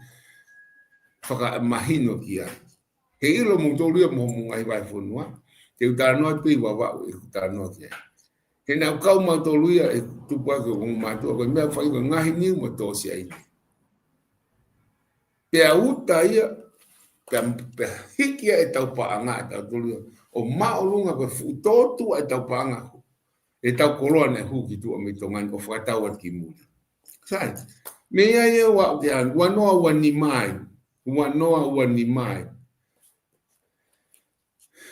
fakamahino ki ai. He ʻilo moutolu ia mo hoʻomou ngaahi vahefonua, te u talanoa pē ʻi Vavaʻu, ʻeku talanoa ki ai. He naʻa ku kau mautolu ia, ʻeku tupu ʻaki ʻeku ongo mātuʻa, ko e meʻa fai ko e ngaohi niu mo tō siaine. Pea uta ia, pea, pea hiki ia ʻetau paʻanga, ʻa tautolu ia. ʻO māʻolunga ko e fuʻu tōtuʻa ʻetau paʻanga. ʻEtau koloa naʻe hū ki tuʻa mei Tonga ni ʻo fakatau atu ki muli. Sai, meʻa ia ʻoku ou ʻai ke ʻai, ua noa ua nima ai, ua noa ua nima ai.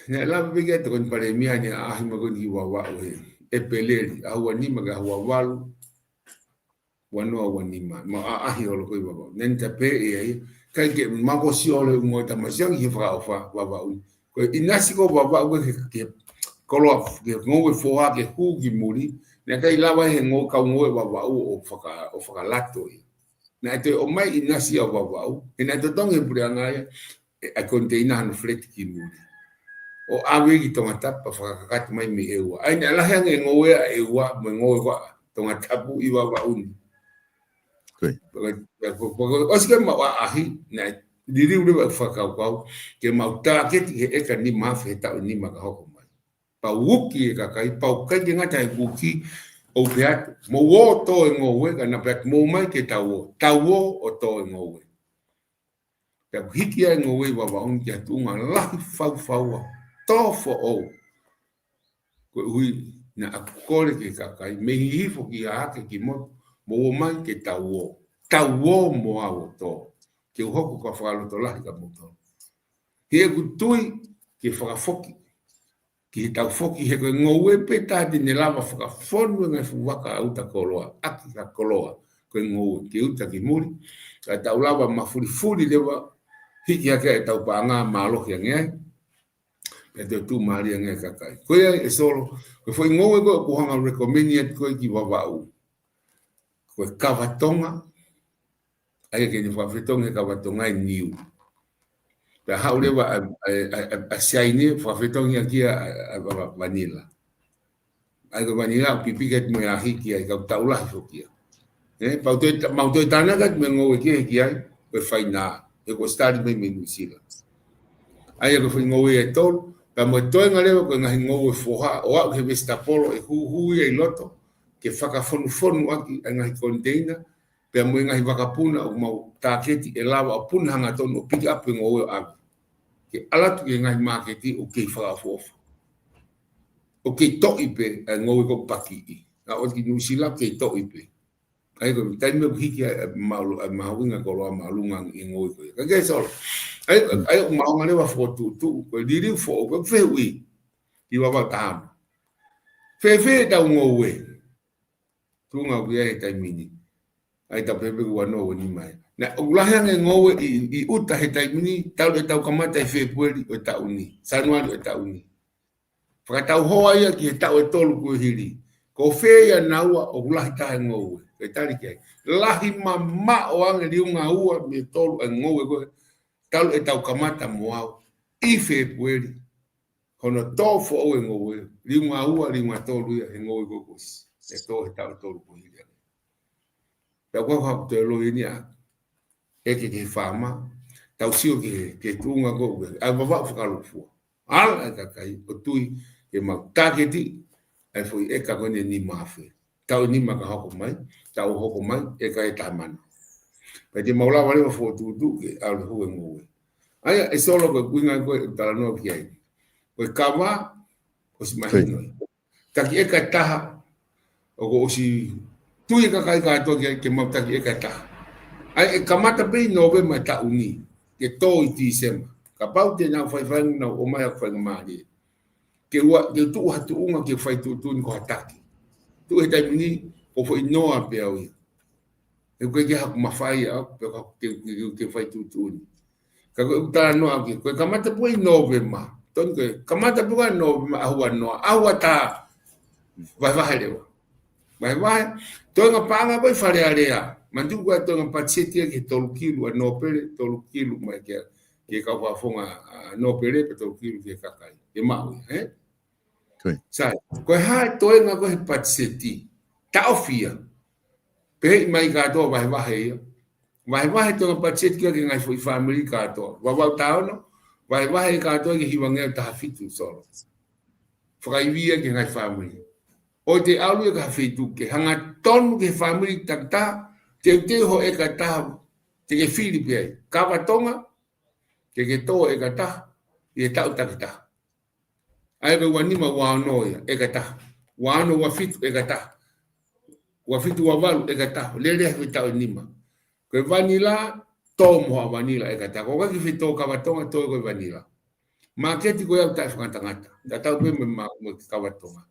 Naʻe lava pē ke tokoni palēmia ni ʻaʻahi mai ko eni ki Vavaʻu he ʻEpeleli, ʻaho ua nima ki he ʻaho ua valu, ua noa ua nima, ma ʻaʻahi holo ko ē ʻi Vavaʻu. Naʻe ʻi ai e tapeʻe ia, ʻikai ke mako sio le ʻū ngoue tamasiʻi ange he fakaʻofa Vavaʻu. Ko e ʻinasi ko Vavaʻu ke, ke koloa, ke ngoue foha ke hū ki muli, naʻe ʻikai lava he ngoue kau ngoue Vavaʻu ʻo faka-, ʻo fakalato ia. Naʻe toe ʻomai ʻinasi ʻa Vavaʻu, he naʻe totongi he puleʻanga ia, ʻe, ʻa e koniteina hono feleti ki muli. ʻO ʻave ki Tongatapu, fakakakato mai mei ʻEua. ʻA ia naʻe lahi ange e ngoue ʻa ʻEua, mo e ngoue ko ē ʻa Tongatapu ʻi Vavaʻu ni. Ko ia. Pea, pea, pea, pea, ʻosi ke mau ʻaʻahi, naʻe liliu leva e fakakaukau, ke mau tāketi he ʻeka nima afe he taʻu ʻe nima ka hoko mai. Pea uki e kakai, pea ʻikai ke ngata he uki, ʻoku pehē atu, mou ō tō e ngoue, ka naʻa pehē atu, mou ō mai ke tau ō, tau ō ʻo tō e ngoue. Pea ʻoku hiki ai e ngoue ʻi Vavaʻu ni ki ha tuʻunga lahi faufaua, tō foʻou. Koeʻuhi naʻa ku kole ki he kakai, mei Hihifo ki Hahake ki Motu, mou ō mai ke tau ō. Tau ō mo au ʻo tō. ke u hoko ko ha fakalotolahi kia moutolu. He ʻoku ou tui ke fakafoki, ke tau foki he ko e ngoue pē taha te ne lava fakafonu e ngaahi fuʻu vaka ʻa e ʻuta koloa, ʻaki ha koloa, ko e ngoue, ke uta ki muli, kae tau lava mafulifuli leva, hiki hake ʻetau paʻanga mālohi ange ai, pea toe tuʻumālie ange e kakai. Ko ia ʻe Solo, ko e foʻi ngoue ko ē ʻoku ou hanga ʻo recommend atu ko ē ki Vavaʻu. Ko e kava Tonga, ʻa ia ke ne fakafetongi he kava Tonga ʻe niu. Pea haʻu leva ʻa, ʻa, ʻa, ʻa, ʻa Siaine, fakafetongi ʻaki ia ʻa, ʻa, ʻa, ʻa vanila. ʻA ia ko e vanila, ʻoku pipiki atu mo e ahi ki ai, ka ʻoku taʻu lahi foki ia. ʻE, pea u toe ta-, mau toe tānaki atu mo e ngoue kehe ki ai, ko e fainā, he kuo ʻosi tali mai mei Nuʻusila. ʻA ia ko e foʻi ngoue ʻe tolu, pea mo e toenga leva ko e ngaahi ngoue foha, ʻo aʻu ki he vesitapolo ʻe huhu ia ʻi loto, ke fakafonufonu ʻaki ʻa e ngaahi koniteina, pea mo e ngaahi vakapuna ʻoku mau tāketi ʻe lava ʻo puna hangatonu ʻo piki ʻapi e ngoue ʻo ʻave. Ke ʻalu atu ki he ngaahi māketi ʻoku kei fakaʻofoʻofa. ʻOku kei toʻi pē ʻa e ngoue ko ē ʻoku pakiʻi. Naʻa ʻoku ʻosi ki Nuʻusila ʻoku kei toʻi pē. ʻA ia ko e taimi ʻoku hiki ai ʻa e maʻu-, ʻa e mahuʻinga koloa māʻolunga e ngoue ko ia. Ka ke Solo. ʻA ia, ʻa ia ʻoku mau hanga leva ʻo fokotuʻutuʻu, ko e liliu foʻou, ko e fehuʻi. Ki Vavaʻu taha ono. Fēfē ʻetau ngoue? Tuʻunga ʻoku ʻi ai he taimi ni. ʻA ia tau pehē pē ua noa ua nima ia. Naʻe ʻoku lahi ange e ngoue ʻi, ʻi ʻuta he taimi ni, talu ʻetau kamata ʻi Fēpueli ʻo e taʻu ni, Sānuali ʻo e taʻu ni. Fakatau hoa ia ki he taʻu ʻe tolu kuo hili. Ko fē ia naua ʻoku lahi taha e ngoue? Ke tali ki ai. Lahi mamaʻo ange liunga ua mei he tolu e ngoue ko ē, talu ʻetau kamata mo au ʻi Fēpueli. Hono tō foʻou e ngoue, liunga ua, liunga tolu ia he ngoue ko ē kuo ʻosi. ʻE tō he taʻu ʻe tolu kuo hili ange. Pea ko e hā ʻoku toe loi ni ʻa e ke, ke faama, tau sio ki he, ki he tuʻunga ko ē, ʻa e Vavaʻu fakalūkufua. ʻAlu e kakai ʻo tui ke mau tāketi ʻa e foʻi ʻeka ko eni ʻe nima afe. Taʻu ʻe nima ka hoko mai, taʻu hoko mai, ʻeka ʻe taha mano. Pea te mau lava leva ʻo fokotuʻutuʻu ke ʻalu hū e ngoue. ʻA ia, ʻe Solo ko e ʻuhinga ko ē ʻoku talanoa ki ai. Ko e kava, ʻosi mahino ia. Taki ʻeka ʻe taha, ʻoku ʻosi tui e kakai kātoa ki ai ke mau taki ʻeka ʻe taha. ʻA ia, ʻe kamata pē ʻi Nōvema e taʻu ni, ke tō ʻi Tīsema. Kapau te nau faifai nau ʻomai ʻa e faingamālie. Ke ua, ke tuʻu ha tuʻunga ke fai tuʻutuʻuni ko ha taki. Tuʻu he taimi ni, ko e foʻi noa pē au ia. He ʻoku ʻikai ke haʻaku mafai au, pe ko haʻaku ke, ke, ke, ke fai tuʻutuʻuni. Ka ko e ʻuhinga talanoa ki, ko e kamata pē ʻi Nōvema. Tonu ko e kamata pē ʻi Nōvema, ʻaho ua noa, ʻaho ua taha. Vahevahe leva. Vahevahe, toenga paʻanga ko ē ʻi Fale Alea. Manatuʻi ko e toenga patiseti ia ki he tolu kilu ʻa Nōpele, tolu kilu mai ki he, ki he kau fakafofonga ʻa Nōpele, pea tolu kilu ki he kakai. Ke maʻu ia, ē? Sai, ko e hā e toenga ko ē he patiseti? Taʻofi ia. Pehē mai kātoa vahevahe ia. Vahevahe toenga patiseti ki he ngaahi foʻi fāmili kātoa. Vavaʻu taha ono, vahevahe kātoa ki he hivangeau taha fitu Solo. Fakaivia ki he ngaahi fāmili. ʻOua te ʻalu ia ki ha feituʻu kehe. Hangatonu ki he fāmili takitaha, teuteu ho ʻeka ʻe taha, te ke fili pē ai. Kava Tonga, ke ke tō ʻeka ʻe taha, ʻi he taʻu takitaha. ʻA ia ko e ua nima ua ono ia, ʻeka ʻe taha. Ua ono ua fitu ʻeka ʻe taha. Ua fitu ua valu ʻeka ʻe taha. Lele he taʻu ʻe nima. Ko e vanila, tō mo ha vanila ʻeka ʻe taha. Ko e ʻikai ke fie tō kava Tonga, tō ko e vanila. Māketi ko ia ʻoku taʻefakangatangata. Tatau pē mo e ma-, mo e kava Tonga.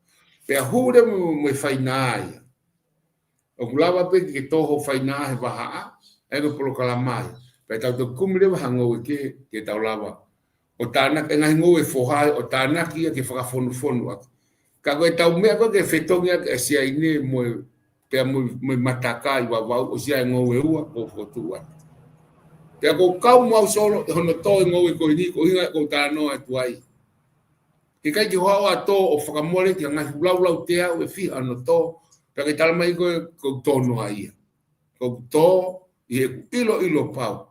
Pea hū leva mo, mo e fainā ia. ʻOku lava pē ke tō ho fainā he vahaʻa, ʻa ia ko e polokalama ia. Pea tau toki kumi leva ha ngoue ke, ke tau lava. ʻO tānaki, e ngaahi ngoue foha, ʻo tānaki ia ke fakafonufonu ʻaki. Ka ko ʻetau meʻa ko ē ke fetongi ʻaki ʻa Siaine mo e, pea mo, mo e Mataka ʻi Vavaʻu ʻosi ʻa e ngoue ua, ko, ko tuʻu atu. Pea ko e kau mo au Solo, ʻi hono tō e ngoue ko eni, ko e ʻuhinga ʻoku ou talanoa atu ai. He ʻikai ke hoʻo ʻalu ʻo tō ʻo fakamole ki he ngaahi laulau teau ʻe fiha hono tō, pea ke tala mai ko e, ko e tō noa ia. Ko e tō ʻi heʻeku ʻiloʻilo pau.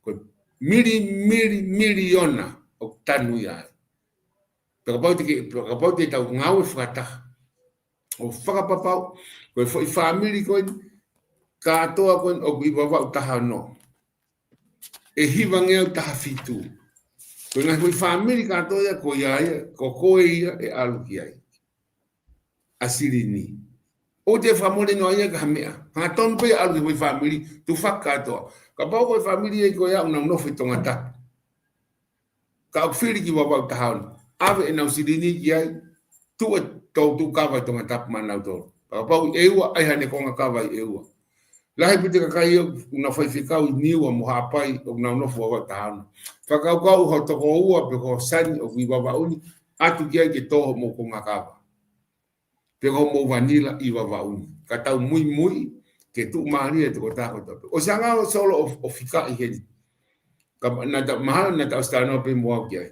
Ko e mili, mili, miliona ʻoku tanu ia ai. Pea kapau te ke, pea kapau te tau ngāue fakataha. ʻO fakapapau, ko e foʻi fāmili ko eni, kātoa ko eni, ʻoku ʻi Vavaʻu taha ono. ʻE hivangeau taha fitu. Ko e ngaahi foʻi fāmili kātoa ia, ko ia ia, ko koe ia ʻe ʻalu ki ai. ʻA Silini. ʻOua te fakamole noa ia ki ha meʻa. Hangatonu pē ʻalu ki he foʻi fāmili, tufaki kātoa. Kapau ko e fāmili ʻe ʻi ai ko ia ʻoku nau nofo ʻi Tongatapu, ka ʻoku fili ki Vavaʻu taha ono, ʻave ʻenau silini ki ai, tuʻu e toʻutuʻu kava ʻi Tongatapu maʻa nautolu. Kapau ʻi ʻEua, ʻai haʻane konga kava ʻi ʻEua. Lahi pē ʻa e kakai ʻoku nau faifekau ʻi Niua mo Haʻapai ʻoku nau nofo Vavaʻu taha ono. Fakakaukau ho tokoua pe ko ho sani ʻoku ʻi Vavaʻu ni, ʻatu ki ai ke tō hoʻomou konga kava pe ko hoʻomou vanila ʻi Vavaʻu ni. Ka tau muimui ke tuʻumālie e tokotaha kotoa pē. ʻOsi ange ʻa Solo ʻo, ʻo fikaʻi heni. Ka naʻa ta, mahalo naʻa ta ʻosi talanoa pē mo au ki ai.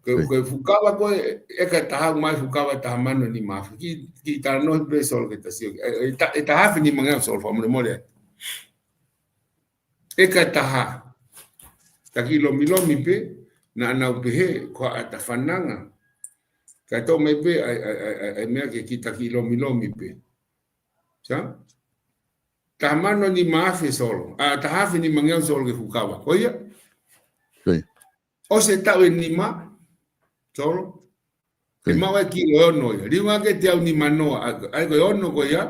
Ko e, ko e fuʻu kava ko ē, ʻeka ʻe taha, mai fuʻu kava ʻe taha mano nima afe. Ki, ki talanoa pē Solo ke ta sio. ʻE, ʻe ta, ʻe taha afe nimangeau Solo, fakamolemole. ʻEka ʻe taha. Taki lomilomi pē, naʻa nau pehē, ko haʻata fananga. Ka tō mai pē, ʻai, ʻai, ʻai, ʻai, ʻai meʻa ke ki taki lomilomi pē. Sa? Taha mano nima afe Solo. ʻA, taha afe nimangeau Solo ki he fuʻu kava. Ko ia? Ko ia. ʻOsi e taʻu ʻe nima Solo. Ko ia. ʻE maʻu e kilo ʻe ono ia. Liunga ki he teau nimanoa. ʻA, ʻa ia ko e ono ko ia.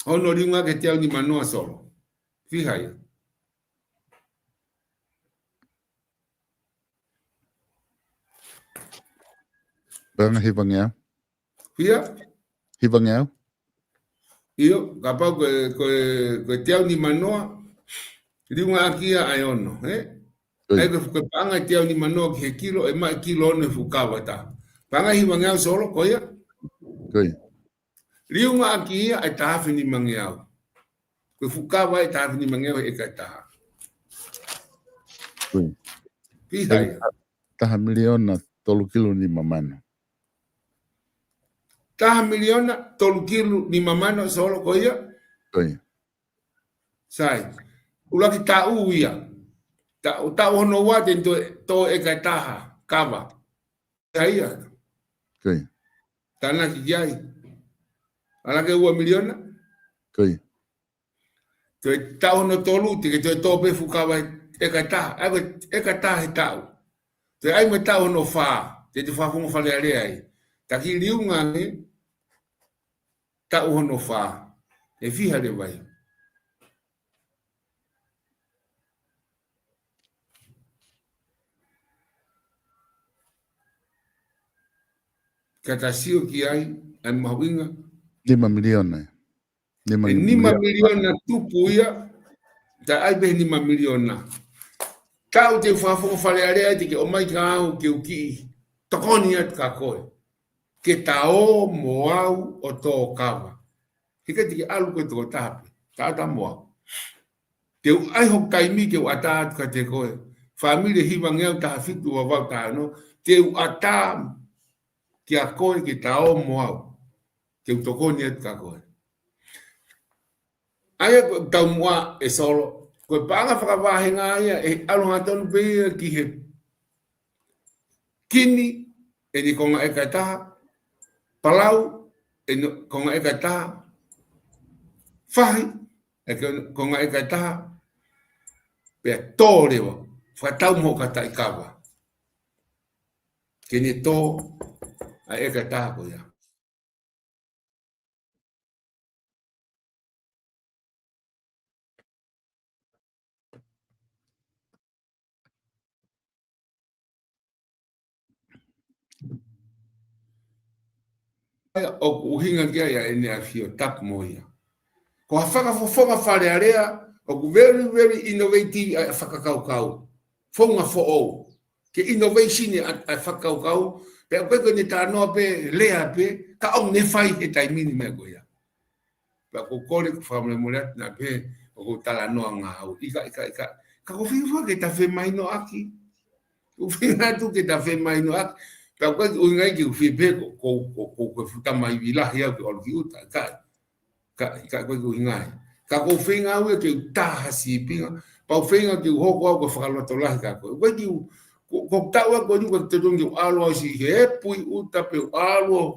Ono liunga ki he teau nimanoa Solo. Fiha ia? Paʻanga hivangeau. Ia? Hivangeau. ʻIo, kapau ko e, ko e, ko e teau nimanoa, liunga ʻaki ia ʻa e ono, ē? Ko ia. ʻA ia ko e fuʻu paʻanga teau nimanoa ki he kilo, ʻe maʻu e kilo ono e fuʻu kava ʻe taha. Paʻanga hivangeau Solo, ko ia? Ko ia. Liunga ʻaki ia ʻa e taha afe nimangeau. Ko e fuʻu kava ʻe taha afe nimangeau he ʻeka ʻe taha. Ko ia. Fiha ia? Taha miliona tolu kilu nima mano. Taha miliona tolu kilu nima mano Solo ko ia? Ko ia. Sai. ʻUluaki taʻu ia. Taʻu, taʻu hono ua te ne toe, tō ʻeka ʻe taha kava. Ia ia. Ko ia. Tānaki ki ai. ʻAlu hake ua miliona? Ko ia. Toe taʻu hono tolu, te ke toe tō pē fuʻu kava ʻe ʻeka ʻe taha. ʻA ia ko e ʻeka ʻe taha he taʻu. Toe ʻai mo e taʻu hono fā, te te fakafofonga Fale Alea ai. Taki liunga ange, taʻu hono fā. ʻE fiha leva ia? Ka ta sio ki ai, ʻa e mahuʻinga. Nima miliona. Nima, ʻe nima miliona. Nima miliona tupu ia, ta ʻai pē nima miliona. Taʻu te u fakafofonga Fale Alea ai te ke ʻomai kia au ke u kiʻi tokoni atu kia koe. Ke ta ō mo au ʻo tō kava. He ʻikai te ke ʻalu koe toko taha pē, ta ō ta mo au. Te u ʻai hoku taimi ke u ʻatā atu kiate koe. Fāmili ʻe hivangeau taha fitu Vavaʻu taha ono, te u ʻatā kia koe ke ta ō mo au. Ke u tokoni atu kia koe. ʻA ia ko e taumuʻa ʻe Solo. Ko e paʻanga fakavahenga ia ʻe ʻalu hangatonu pē ia ki he kini ʻene konga ʻeka ʻe taha, palau ʻene konga ʻeka ʻe taha, fahi ʻene konga ʻeka ʻe taha, pea tō leva, fakatau mo e kataʻi kava. Ke ne tō ʻa e ʻeka ʻe taha ko ia. ʻA ia ʻoku ʻuhinga ki ai ʻa ʻEne ʻAfio, tapu mo ia. Ko ha fakafofonga Fale Alea, ʻoku very, very innovative ʻa e fakakaukau. Founga foʻou. Ke innovation ʻa, ʻa e fakakaukau, pea ʻoku ʻikai ko ʻene talanoa pē, lea pē, ka ʻoku ne fai he taimi ni meʻa ko ia. Pea ʻoku ou kole ʻoku fakamolemole atu naʻa pehē ʻoku ou talanoa ngāue. ʻIkai, ʻikai, ʻikai. Ka ʻoku ou feinga ke ta femahinoʻaki. ʻOku ou feinga atu ke ta femahinoʻaki. Pea ʻoku ʻikai ke u ʻuhinga ke u fie pehē ko, ko, ko, ko, ko e fuʻu tama ivi lahi au ke ʻalu ki ʻuta. ʻIkai. Ka, ka ʻoku ʻikai ko e ʻuhinga ia. Ka ʻoku ou feinga au ia ke u tā ha sīpinga, pea u feinga ke u hoko au ko e fakalotolahi kia koe. ʻOku ʻikai ke u, ko, ko e taʻu ʻa ko eni ʻoku ʻikai totonu ke u ʻalu au siʻi he pui ʻuta pe u ʻalu au.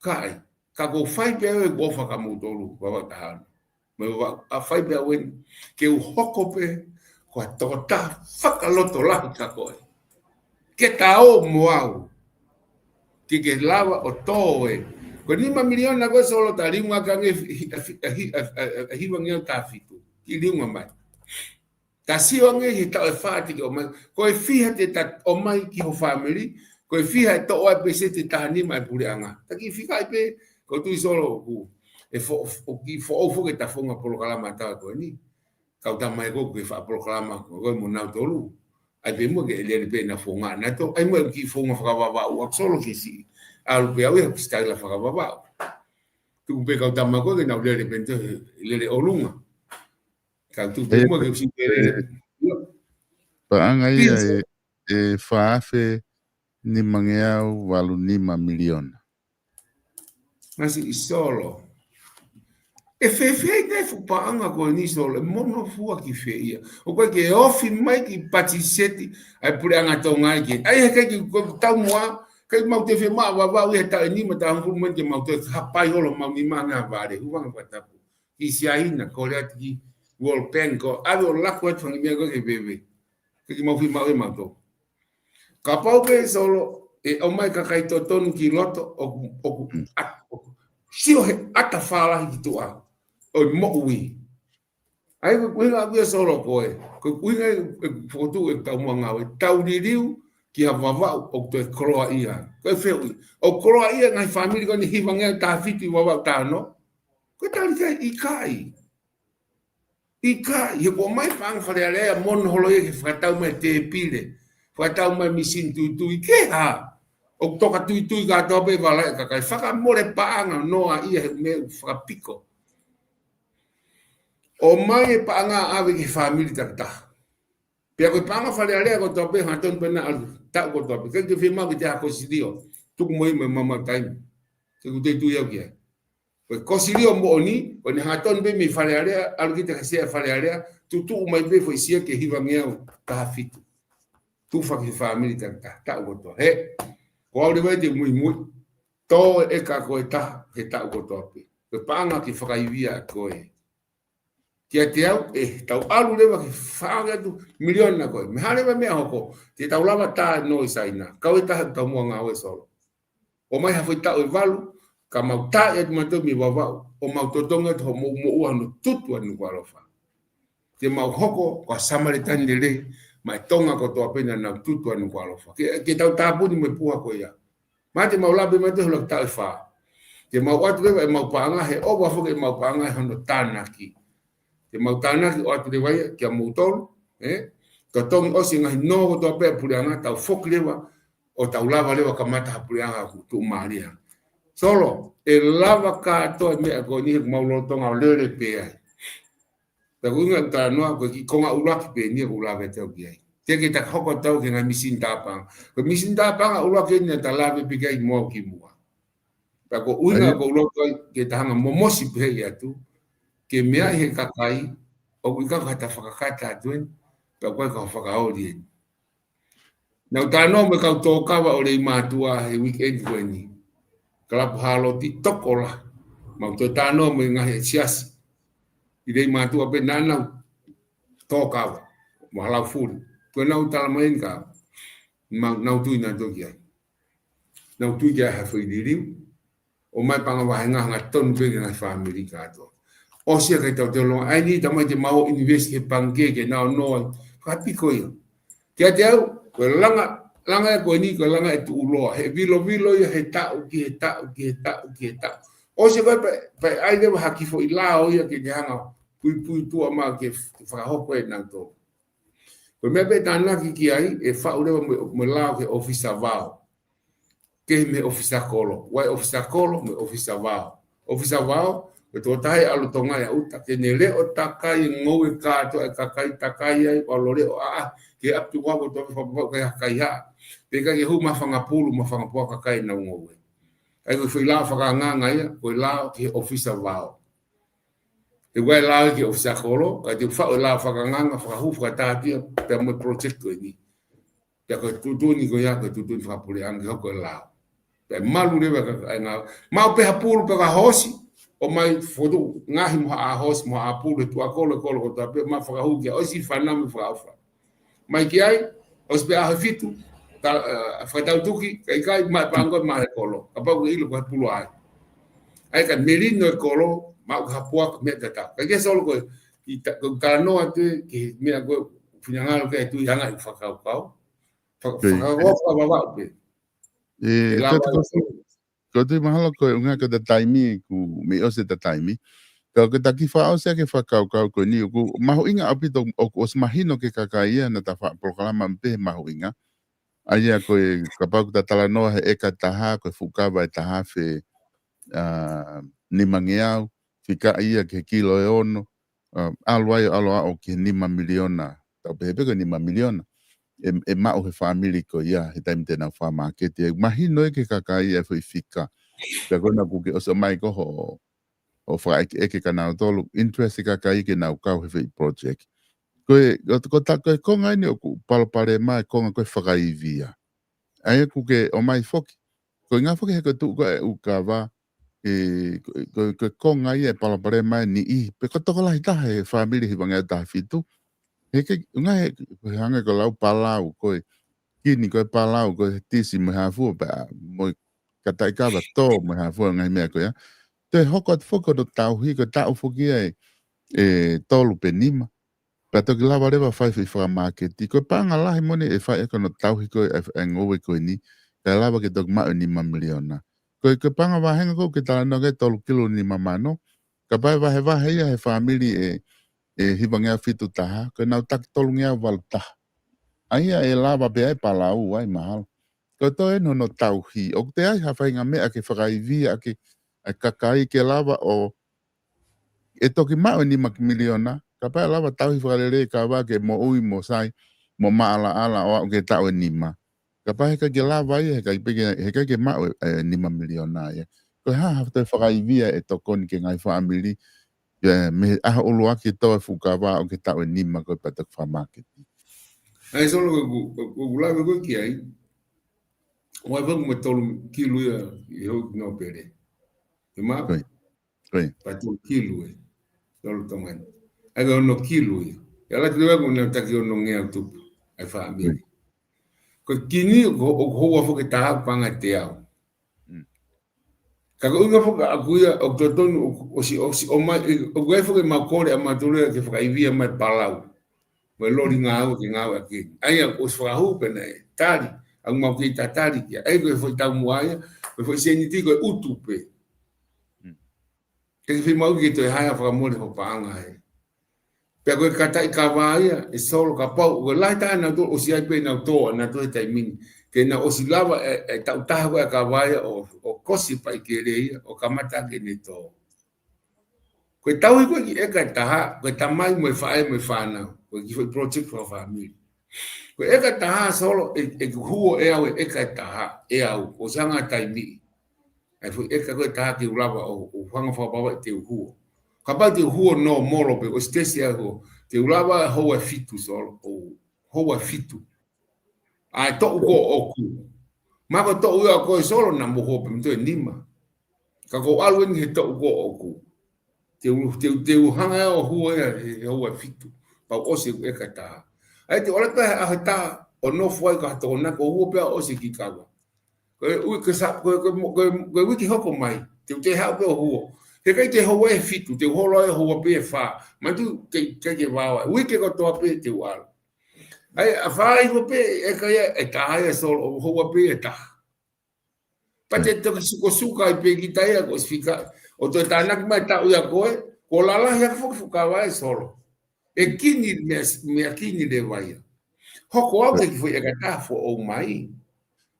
ʻIkai. Ka ʻoku ou fai pē au ʻeku ʻofa kia moutolu, Vavaʻu taha ono. Mo Vavaʻu, ʻa fai pē au eni, ke u hoko pē ko ha tokotaha fakalotolahi kia koe. Ke ta ō mo au. Ke ke lava ʻo tō ē. Ko e nima miliona ko ē Solo ta liunga ʻaki ange hi-, hi-, hi-, hi-, hi-, hivangeau taha fitu. Kiʻi liunga mai. Ta sio ange he taʻu ʻe fā te ke ʻomai. Ko e fiha te ta ʻomai ki ho fāmili, ko e fiha ʻe toʻo ai pēseti ʻe taha nima ʻa e puleʻanga. Ta kiʻi fika ai pē, ʻoku ou tui Solo ʻoku, ʻe fo-, ʻoku kiʻi foʻou foki ʻeta founga polokalama ʻa e taʻu ko eni. Kau tama ē ʻoku ke faʻa polokalama ko ē mo nautolu. ʻAi pē muʻa ke lele pē ʻena founga nautolu. ʻAi muʻa kiʻi founga fakavavau ʻa Solo ke siʻi. ʻAlu pē au ia ki he sitaila fakavavau. Tuku pē kau tama ko ē ke nau lele pē ʻo lele ʻolunga. Ka tuku pē muʻa ke siʻi pē lele. Paʻanga ia ʻe, ʻe fā afe nimangeau valu nima miliona. Masiʻi Solo. ʻE fēfē ʻa e fuʻu paʻanga ko eni Solo, ʻe mono fua ki fē ia. ʻOku ʻikai ke ofi mai ki patiseti ʻa e puleʻanga Tonga ia ke. ʻAi he ʻikai ke ko taumuʻa, ʻikai mau toe fiemaʻu vavau ia he taʻu ʻe nima, taʻu hongofulu mai ke mau toe hapai holo mau nima ngā vale, hūfanga fakatapu. Ki Siaina, ko Koleati, ki World Bank, ko ʻave ʻo laku atu fanga meʻa ko ē ke veve. ʻIkai ke mau fiemaʻu ʻe mautolu. Kapau pē Solo, ʻe ʻomai kakai totonu ki loto, ʻoku, ʻoku, ʻoku sio he ʻata fālahi ki tuʻa ʻo e moʻui. ʻAi ko e ʻuhinga ʻaku ia Solo ko ē, ko e ʻuhinga ʻeku fokotuʻu ʻeku taumuʻa ngāue, tau liliu ki ha vavau ʻoku toe koloaʻia. Ko e fehuʻi, ʻoku koloaʻia ngaahi fāmili ko eni hivangeau taha fitu ʻi vavau taha ono? Ko e tali ki ai, ʻikai. ʻIkai, he kuo ʻomai paʻanga Fale Alea ia mono holo ia ke fakatau mai tēpile, fakatau mai misini tuitui, ke hā? ʻOku toka tuitui kātoa pē vala ʻa e kakai, fakamole paʻanga noa ia he meʻa fakapiko. ʻOmai e paʻanga ʻave ki he fāmili takitaha. Pea ko e paʻanga Fale Alea kotoa pē, hangatonu pē naʻa ʻalu taʻu kotoa pē. ʻIkai ke fiemaʻu ke te ha kosilio, tuku mo ia mo e maumau taimi. Ke u te tui au ki ai. Ko e kosilio moʻoni, ko ʻene hangatonu pē mei Fale Alea, ʻalu kita ki he sea Fale Alea, tutuʻu mai pē foʻi sea ke hivangeau taha fitu. Tufa ki he fāmili takitaha, taʻu kotoa. He, ko au leva ia te muimui, tō e ʻeka ko ē taha, he taʻu kotoa pē. Ko e paʻanga ke fakaivia ko ē. Kiate au, ʻe tau ʻalu leva ke fakaʻaki atu miliona ko ē. Meʻa leva meʻa hoko, te tau lava tā noa ʻi Saina. Kau e taha taumuʻa ngāue Solo. ʻOmai ha foʻi taʻu ʻe valu, ka mau tā atu mautolu mei vavau, ʻo mau totongi atu hoʻomou moʻua hono tutu ʻa Nukuʻalofa. Te mau hoko ko ha Samēlitane lelei, maʻa e Tonga kotoa pē naʻa nau tutu ʻa Nukuʻalofa. Ke, ke tau tāpuni mo e puha ko ia. Mate mau lape mai te hula ki taʻu ʻe fā. Te mau ʻoatu leva ʻemau paʻanga he ʻova foki ʻemau paʻanga ʻi hono tānaki. Te mau tānaki ʻoatu leva ia kia moutolu, ē? Totongi ʻosi ngaahi nō kotoa pē ʻa e puleʻanga, tau foki leva, ʻo tau lava leva kamata ha puleʻanga ʻoku tuʻumālie. Solo, ʻe lava kātoa e meʻa ko eni he ʻoku mau lolotonga ʻo lele pē ai. Pea ko e ʻuhinga ʻeku talanoa, ko e kiʻi konga ʻuluaki pē eni ʻoku ou lave atu ki ai. Teʻeki ke ta hoko atu ki he ngaahi misini tāpaʻanga. Ko e misini tāpaʻanga ʻuluaki eni naʻa ta lave pē ki ai mo au kimuʻa. Pea ko e ʻuhinga ʻoku ou loto ai ke ta hanga ʻo momosi pē ʻe ʻatu, ke meaʻi he kakai, ʻoku ʻikai ko ha ta fakakata atu eni, pea ʻoku ʻikai ko ha fakaoli eni. Naʻa ku talanoa mo e kau tōkava ʻo Leimātuʻa he weekend ko eni. Kalapu Hāloti tokolahi. Mau toe talanoa mo e ngaahi siasi ʻi Leimātuʻa pē naʻa nau tōkava. Mo Halaufuli. Ko ʻenau tala mai eni ka mau, nau tui nautolu ki ai. Nau tui ki ai ha foʻi liliu. ʻOmai paʻanga vāhenga hangatonu pē ki he ngaahi fāmili kātoa. ʻOsi ia kae tau te longa. ʻAi ni tamai te mau invest he pangikē ke nau noa. Fakapiko ia. Kiate au, ko e langa, langa ē ko eni, ko e langa ʻe tuʻuloa. He vilovilo ia he taʻu ki he taʻu, ki he taʻu, ki he taʻu. ʻOsi ia ko ē pē, pē ʻai leva ha kiʻi foʻi lao ia ke te hanga puipuituʻa mai ke fakahoko ʻe nautolu. Ko e meʻa pē tānaki ki ai, ʻe faʻu leva mo, mo e lao ki he ʻōfisa vao. Kehe mei he ʻōfisa kolo. ʻOua ʻe ʻōfisa kolo, mei he ʻōfisa vao. ʻŌfisa vao, ko e tokotaha ia ʻalu Tonga ia ʻuta. Ke ne leʻo takai e ngoue kātoa e kakai takai ai, ʻo ʻalu leʻo ʻaʻahi, ke ʻapi tuku ʻa kotoa pē fakapapau ʻikai ha kaihaʻa. Pe ʻikai ke hū mai ha fanga pulu, mo ha fanga puaka kai ʻenau ngoue. ʻAi ko e foʻi lao fakaangaanga ia, ko e lao ki he ʻōfisa vao. He ʻoku ʻi ai e lao ki he ʻōfisa kolo, ka te u faʻu e lao fakaangaanga, fakahū, fakatātā, pea mo e project ko eni. Pea ko e tuʻutuʻuni ko ia, ko e tuʻutuʻuni fakapuleʻanga ke hoko e lao. Pea malu leva ka, ʻa e ngā, maʻu pē ha pulu pē ka hoosi, ʻomai fotu, ngaohi mo ha ʻā hoosi, mo ha ʻā pulu, he tuʻa kolo, kolo kotoa pē, maʻu fakahū ki ai, ʻosi fānau mo fakaʻofa. Mai ki ai, ʻosi pē ʻaho ʻe fitu, ta, eh, fakatautuki, ka ʻikai, maʻu pē ʻa e ngoue maʻa e kolo. Kapau ʻoku ke ʻilo ko e pulu ai. ʻAi ka melino e kolo, maʻu ha puaka meʻa tatau. Ka ke solo ko e, ʻi ta-, ko e talanoa atu ki he meʻa ko e finangalo ke ʻai atu ʻi hanga ʻi fakakaukau. Fa-, Ko e, fakakaukau e, fakavavau pē. E, E lava ko e, ko e, ko e tui mahalo ko e ʻuhinga ko ʻeta taimi kuo mei ʻosi ʻeta taimi. Ka ko ʻeta kiʻi fakaʻosi ʻaki e fakakaukau ko eni ʻoku mahuʻinga ʻaupito ʻoku ʻosi mahino ki he kakai ia naʻa ta faʻa polokalama pē mahuʻinga. ʻA ia ko e kapau ʻoku ta talanoa he ʻeka ʻe taha, ko e fuʻu kava ʻe taha afe, ā, nimangeau, fika ia ki he kilo ʻe ono, ā, ʻalu ai ʻo ʻalu ʻo aʻu ki he nima miliona, tau pehē pē ko e nima miliona, ʻe, ʻe maʻu he fāmili ko ia, he taimi te nau fakamāketi ai. Mahino ia ki he kakai ʻa e foʻi fika. Pea ko ena kuo ke ʻosi ʻomai ko hoʻo, hoʻo fakaʻekeʻeke kia nautolu, interest e kakai ke nau kau he foʻi project. Ko e, ko, ko ta, ko e konga eni ʻoku palopalema e konga ko e fakaivia. ʻA ia kuo ke ʻomai foki. Ko e ʻuhinga foki he ko e tuʻu ko e ʻū kava, e, ko, ko, ko e konga ia e palopalema e niʻihi. Pe ko e tokolahi taha he fāmili hivangeau taha fitu. He ke, ʻuhinga he, he hanga ko e lau palau, ko e kini ko e palau, ko e tisi mo e hā fua, pea mo e kataʻi kava tō mo e hā fua ngaahi meʻa ko ia. Toe hoko atu foki ko hono tauhi, ko e taʻu foki ia e, e tolu pe nima. Pea toki lava leva fai foʻi fakamāketi. Ko e paʻanga lahi moʻoni ʻe fai ʻaki hono tauhi ko e, e, e ngoue ko eni. Kae lava ke toki maʻu e nima miliona. Ko e, ko e paʻanga vāhenga ko ē ʻoku ke talanoa ki ai tolu kilu nima mano. Kapau ʻe vahevahe ia he fāmili ʻe, ʻe hivangeau fitu taha. Ko ʻenau taki tolungeau valu taha. ʻA ia ʻe lava pē ai palau ai mahalo. Ko e toe eni hono tauhi. ʻOku toe ʻi ai ha faʻahinga meʻa ke fakaivia ʻaki e kakai ke lava ʻo ʻe toki maʻu e nima miliona, kapau ʻe lava tauhi fakalelei e kava ke moʻui mo sai, mo maʻalaʻala ʻo aʻu ki he taʻu ʻe nima. Kapau heʻikai ke lava ia, heʻikai pē ke, heʻikai ke maʻu e, e nima miliona ia. Ko e hā ha toe fakaivia ʻe tokoni ki he ngaahi fāmili, ia, mei he ʻaho ʻuluaki tō e fuʻu kava ʻo aʻu ki he taʻu ʻe nima ko e pea toki fakamāketi. ʻA ia Solo ko ʻeku, ko ʻeku lave ko ē ki ai, ʻoku ʻi ai pē mo e tolu kilu ia ʻi he houʻeiki nōpele. ʻE ma? Ko ia. Ko ia. Pea tolu kilu ē. Tolu tamani. ʻA ia ko e ono kilu ia. ʻE ala ki leva ko ʻenau taki onongeau tupu. ʻA e fāmili. Ko ia. Ko e kini ʻoku, ʻoku houa foki ʻe taha paʻanga ʻe teau. Mm. Ka ko e ʻuhinga foki ʻaku ia ʻoku totonu ʻo, ʻosi, ʻosi ʻomai, ʻe, ʻoku ʻi ai foki ʻemau kole ʻamautolu ia ke fakaivia mai palau. Mo e loli ngāue ke ngāueʻaki. ʻA ia ʻosi fakahū pē naʻe tali, ʻoku mau kei tatali ki ai. ʻA ia ko e foʻi taumuʻa ia, ko e foʻi sēniti ko e ʻutu pē. Mm. Ke ke fiemaʻu ke toe hae ha fakamole ho paʻanga ē. Pea ko e kataʻi kava ia, ʻe Solo kapau, ko e lahi taha nautolu ʻosi ʻi ai pē ʻenau tō, nautolu he taimi ni. Ke nau ʻosi lava e, e taʻu taha ko ē ʻa e kava ia ʻo, ʻo kosi paʻi kele ia, ʻo kamata ke ne tō. Ko e tauhi ko ē ki ʻeka ʻe taha, ko e tamai mo e faʻē mo e fānau, ko e kiʻi foʻi project fakafāmili. Ko e ʻeka ʻe taha Solo, ʻe, ʻe huo ʻe au e ʻeka ʻe taha, ʻe au, ʻosi hanga taimi. ʻA e foʻi ʻeka ko ē ʻe taha ke u lava ʻo, ʻo hanga fakapapauʻi te u huo. Kapau te u huo nōmolo pē, ʻosi tesi ʻa e huo, te u lava houa ʻe fitu Solo, ʻo houa ʻe fitu. ʻA e toʻu ko ē ʻoʻoku. Ma ko e toʻu ia ko ē Solo naʻa mo huo pē mo toe nima. Ka ko e ʻalu eni he toʻu ko ē ʻoʻoku. Te u, te u, te u hanga ʻo huo ia he, he houa ʻe fitu. Pea u ʻosi ʻeku ʻeka ʻe taha. ʻA ia te u ʻalu pē he ʻaho ʻe taha ʻo nofo ai ka tokonaki ʻo huo pē ʻo ʻosi e kiʻi kava. Ko e ui-, ko e sa-, ko e, ko e mo-, ko e, ko e uike hoko mai. Te u toe haʻu pē ʻo huo. Heʻikai te u houa ʻe fitu, te u holo ai houa pē ʻe fā. Manatu ke, ke, ke vao ai. Uike kotoa pē te u ʻalu. ʻA ia, ʻa fā hifo pē ʻeka ia ʻe taha ia Solo, ʻo houa pē ʻe taha. Pea te toki sukosuka ai pē kita ia ko e ʻosi fika, ʻo toe tānaki mai taʻu ia ko ē, ko e lalahi hake foki fuʻu kava ē Solo. ʻE kini meʻa, meʻa kini leva ia. Hoko au ki he kiʻi foʻi ʻeka ʻe taha foʻou mai.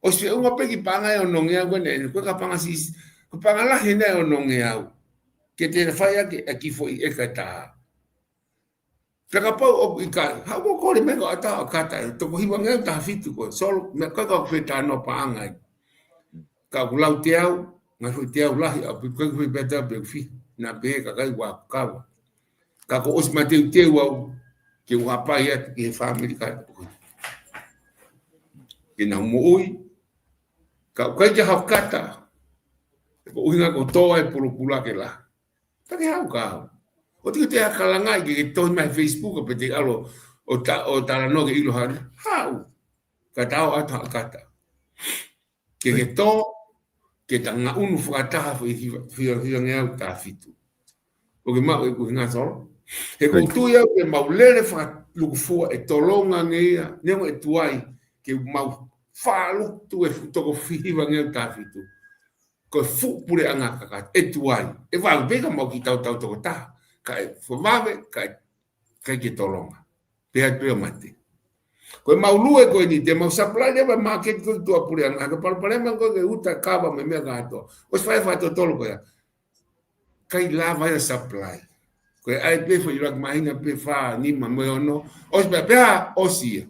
ʻOsi feʻunga pē kiʻi paʻanga ʻe onongeau ko ē, ko e kiʻi paʻanga sisi, ko e paʻanga lahi eni ʻe onongeau. Ke te fai ʻaki e kiʻi foʻi ʻeka ʻe taha. Pea kapau ʻoku ʻikai, haʻu ʻo kole mai ko ʻata ʻo kata, toko hivangeau taha fitu ko ē, Solo, meʻa ko ē ka u fetano paʻanga ai. Ka ʻoku lau teau, ngaahi foʻi teau lahi, ʻa pē ko e foʻi peta pe fiha, naʻa pehē ʻe he kakai ʻoku kava. Ka ko e ʻosi mateuteu au, ke u hapai atu ki he fāmili ka. Ke nau moʻui, ka ʻoku ʻikai ke haʻu ʻo kata, ko e ʻuhinga ko e tō ʻa e pulopula ke la. Ka ke haʻu ka haʻu. ʻOua te ke toe hakalangaʻi ke ke tohi mai he Facebook pe te ʻalu ʻo ta-, ʻo talanoa ke ʻilo hana. Haʻu. Ka tau ʻata ʻo kata. Ke ke tō, ke ta ngaʻunu fakataha foʻi hiva, hiva, hivangeau taha fitu. ʻOku ke maʻu e ʻuhinga Solo? He ʻoku ou tui au ke mau lele fakalūkufua ʻe tolonga ange ia, neongo ʻe tuai, ke mau fakalūkufua ʻe fuʻu toko fihi ange ʻo taha fitu. Ko e fuʻu puleʻanga kakato, ʻe tuai. ʻE vave pē ka mau kiʻi tautau toko taha, kae vave, kae, kae ke tolonga. Pea pea mate. Ko e mau lue ko eni, te mau supply leva māketi ko e tuʻa puleʻanga, ka palopalema ko e uta kava mo e meʻa kātoa. ʻOsi fai fakatotolo ko ia. ʻIkai lava ia supply. Ko e ʻai pē foʻi ʻuluaki māhina pē fā, nima mo e ono. ʻOsi pē, pea ʻosi ia.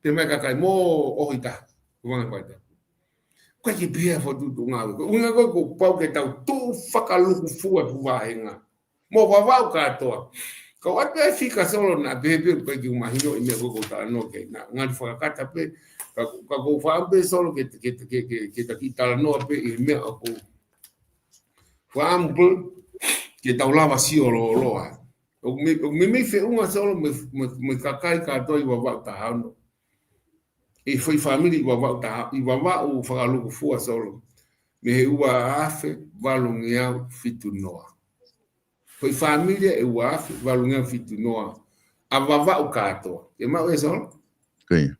Pea mai kakai mo ʻohita. Ko vanga faita. Ko e kiʻi pehē foʻi tuʻutuʻuni ngāue. Ko e ʻuhinga ko e kuo pau ke tau tuʻu fakalūkufua ʻi he fuʻu vāhenga. Mo Vavaʻu kātoa. Ka ʻoatu e fika Solo naʻa pehē pē ko e kiʻi mahino ʻi he meʻa ko e ʻoku ou talanoa ki ai. Naʻa ngali fakakata pē. Ka, ka ʻoku ou fakaʻamu pē Solo ke, ke, ke, ke, ke ta kiʻi talanoa pē ʻi he meʻa ʻoku ou fakaʻamu pē ke tau lava sio lōloa. ʻOku mei, ʻoku meimei feʻunga Solo mo e, mo e, mo e kakai kātoa ʻi Vavaʻu taha ono. ʻI he foʻi fāmili ʻi Vavaʻu taha, ʻi Vavaʻu fakalūkufua Solo. Mei he ua afe valungeau fitu noa. Foʻi fāmili ʻe ua afe valungeau fitu noa. ʻA Vavaʻu kātoa. Ke maʻu ē Solo? Ko ia.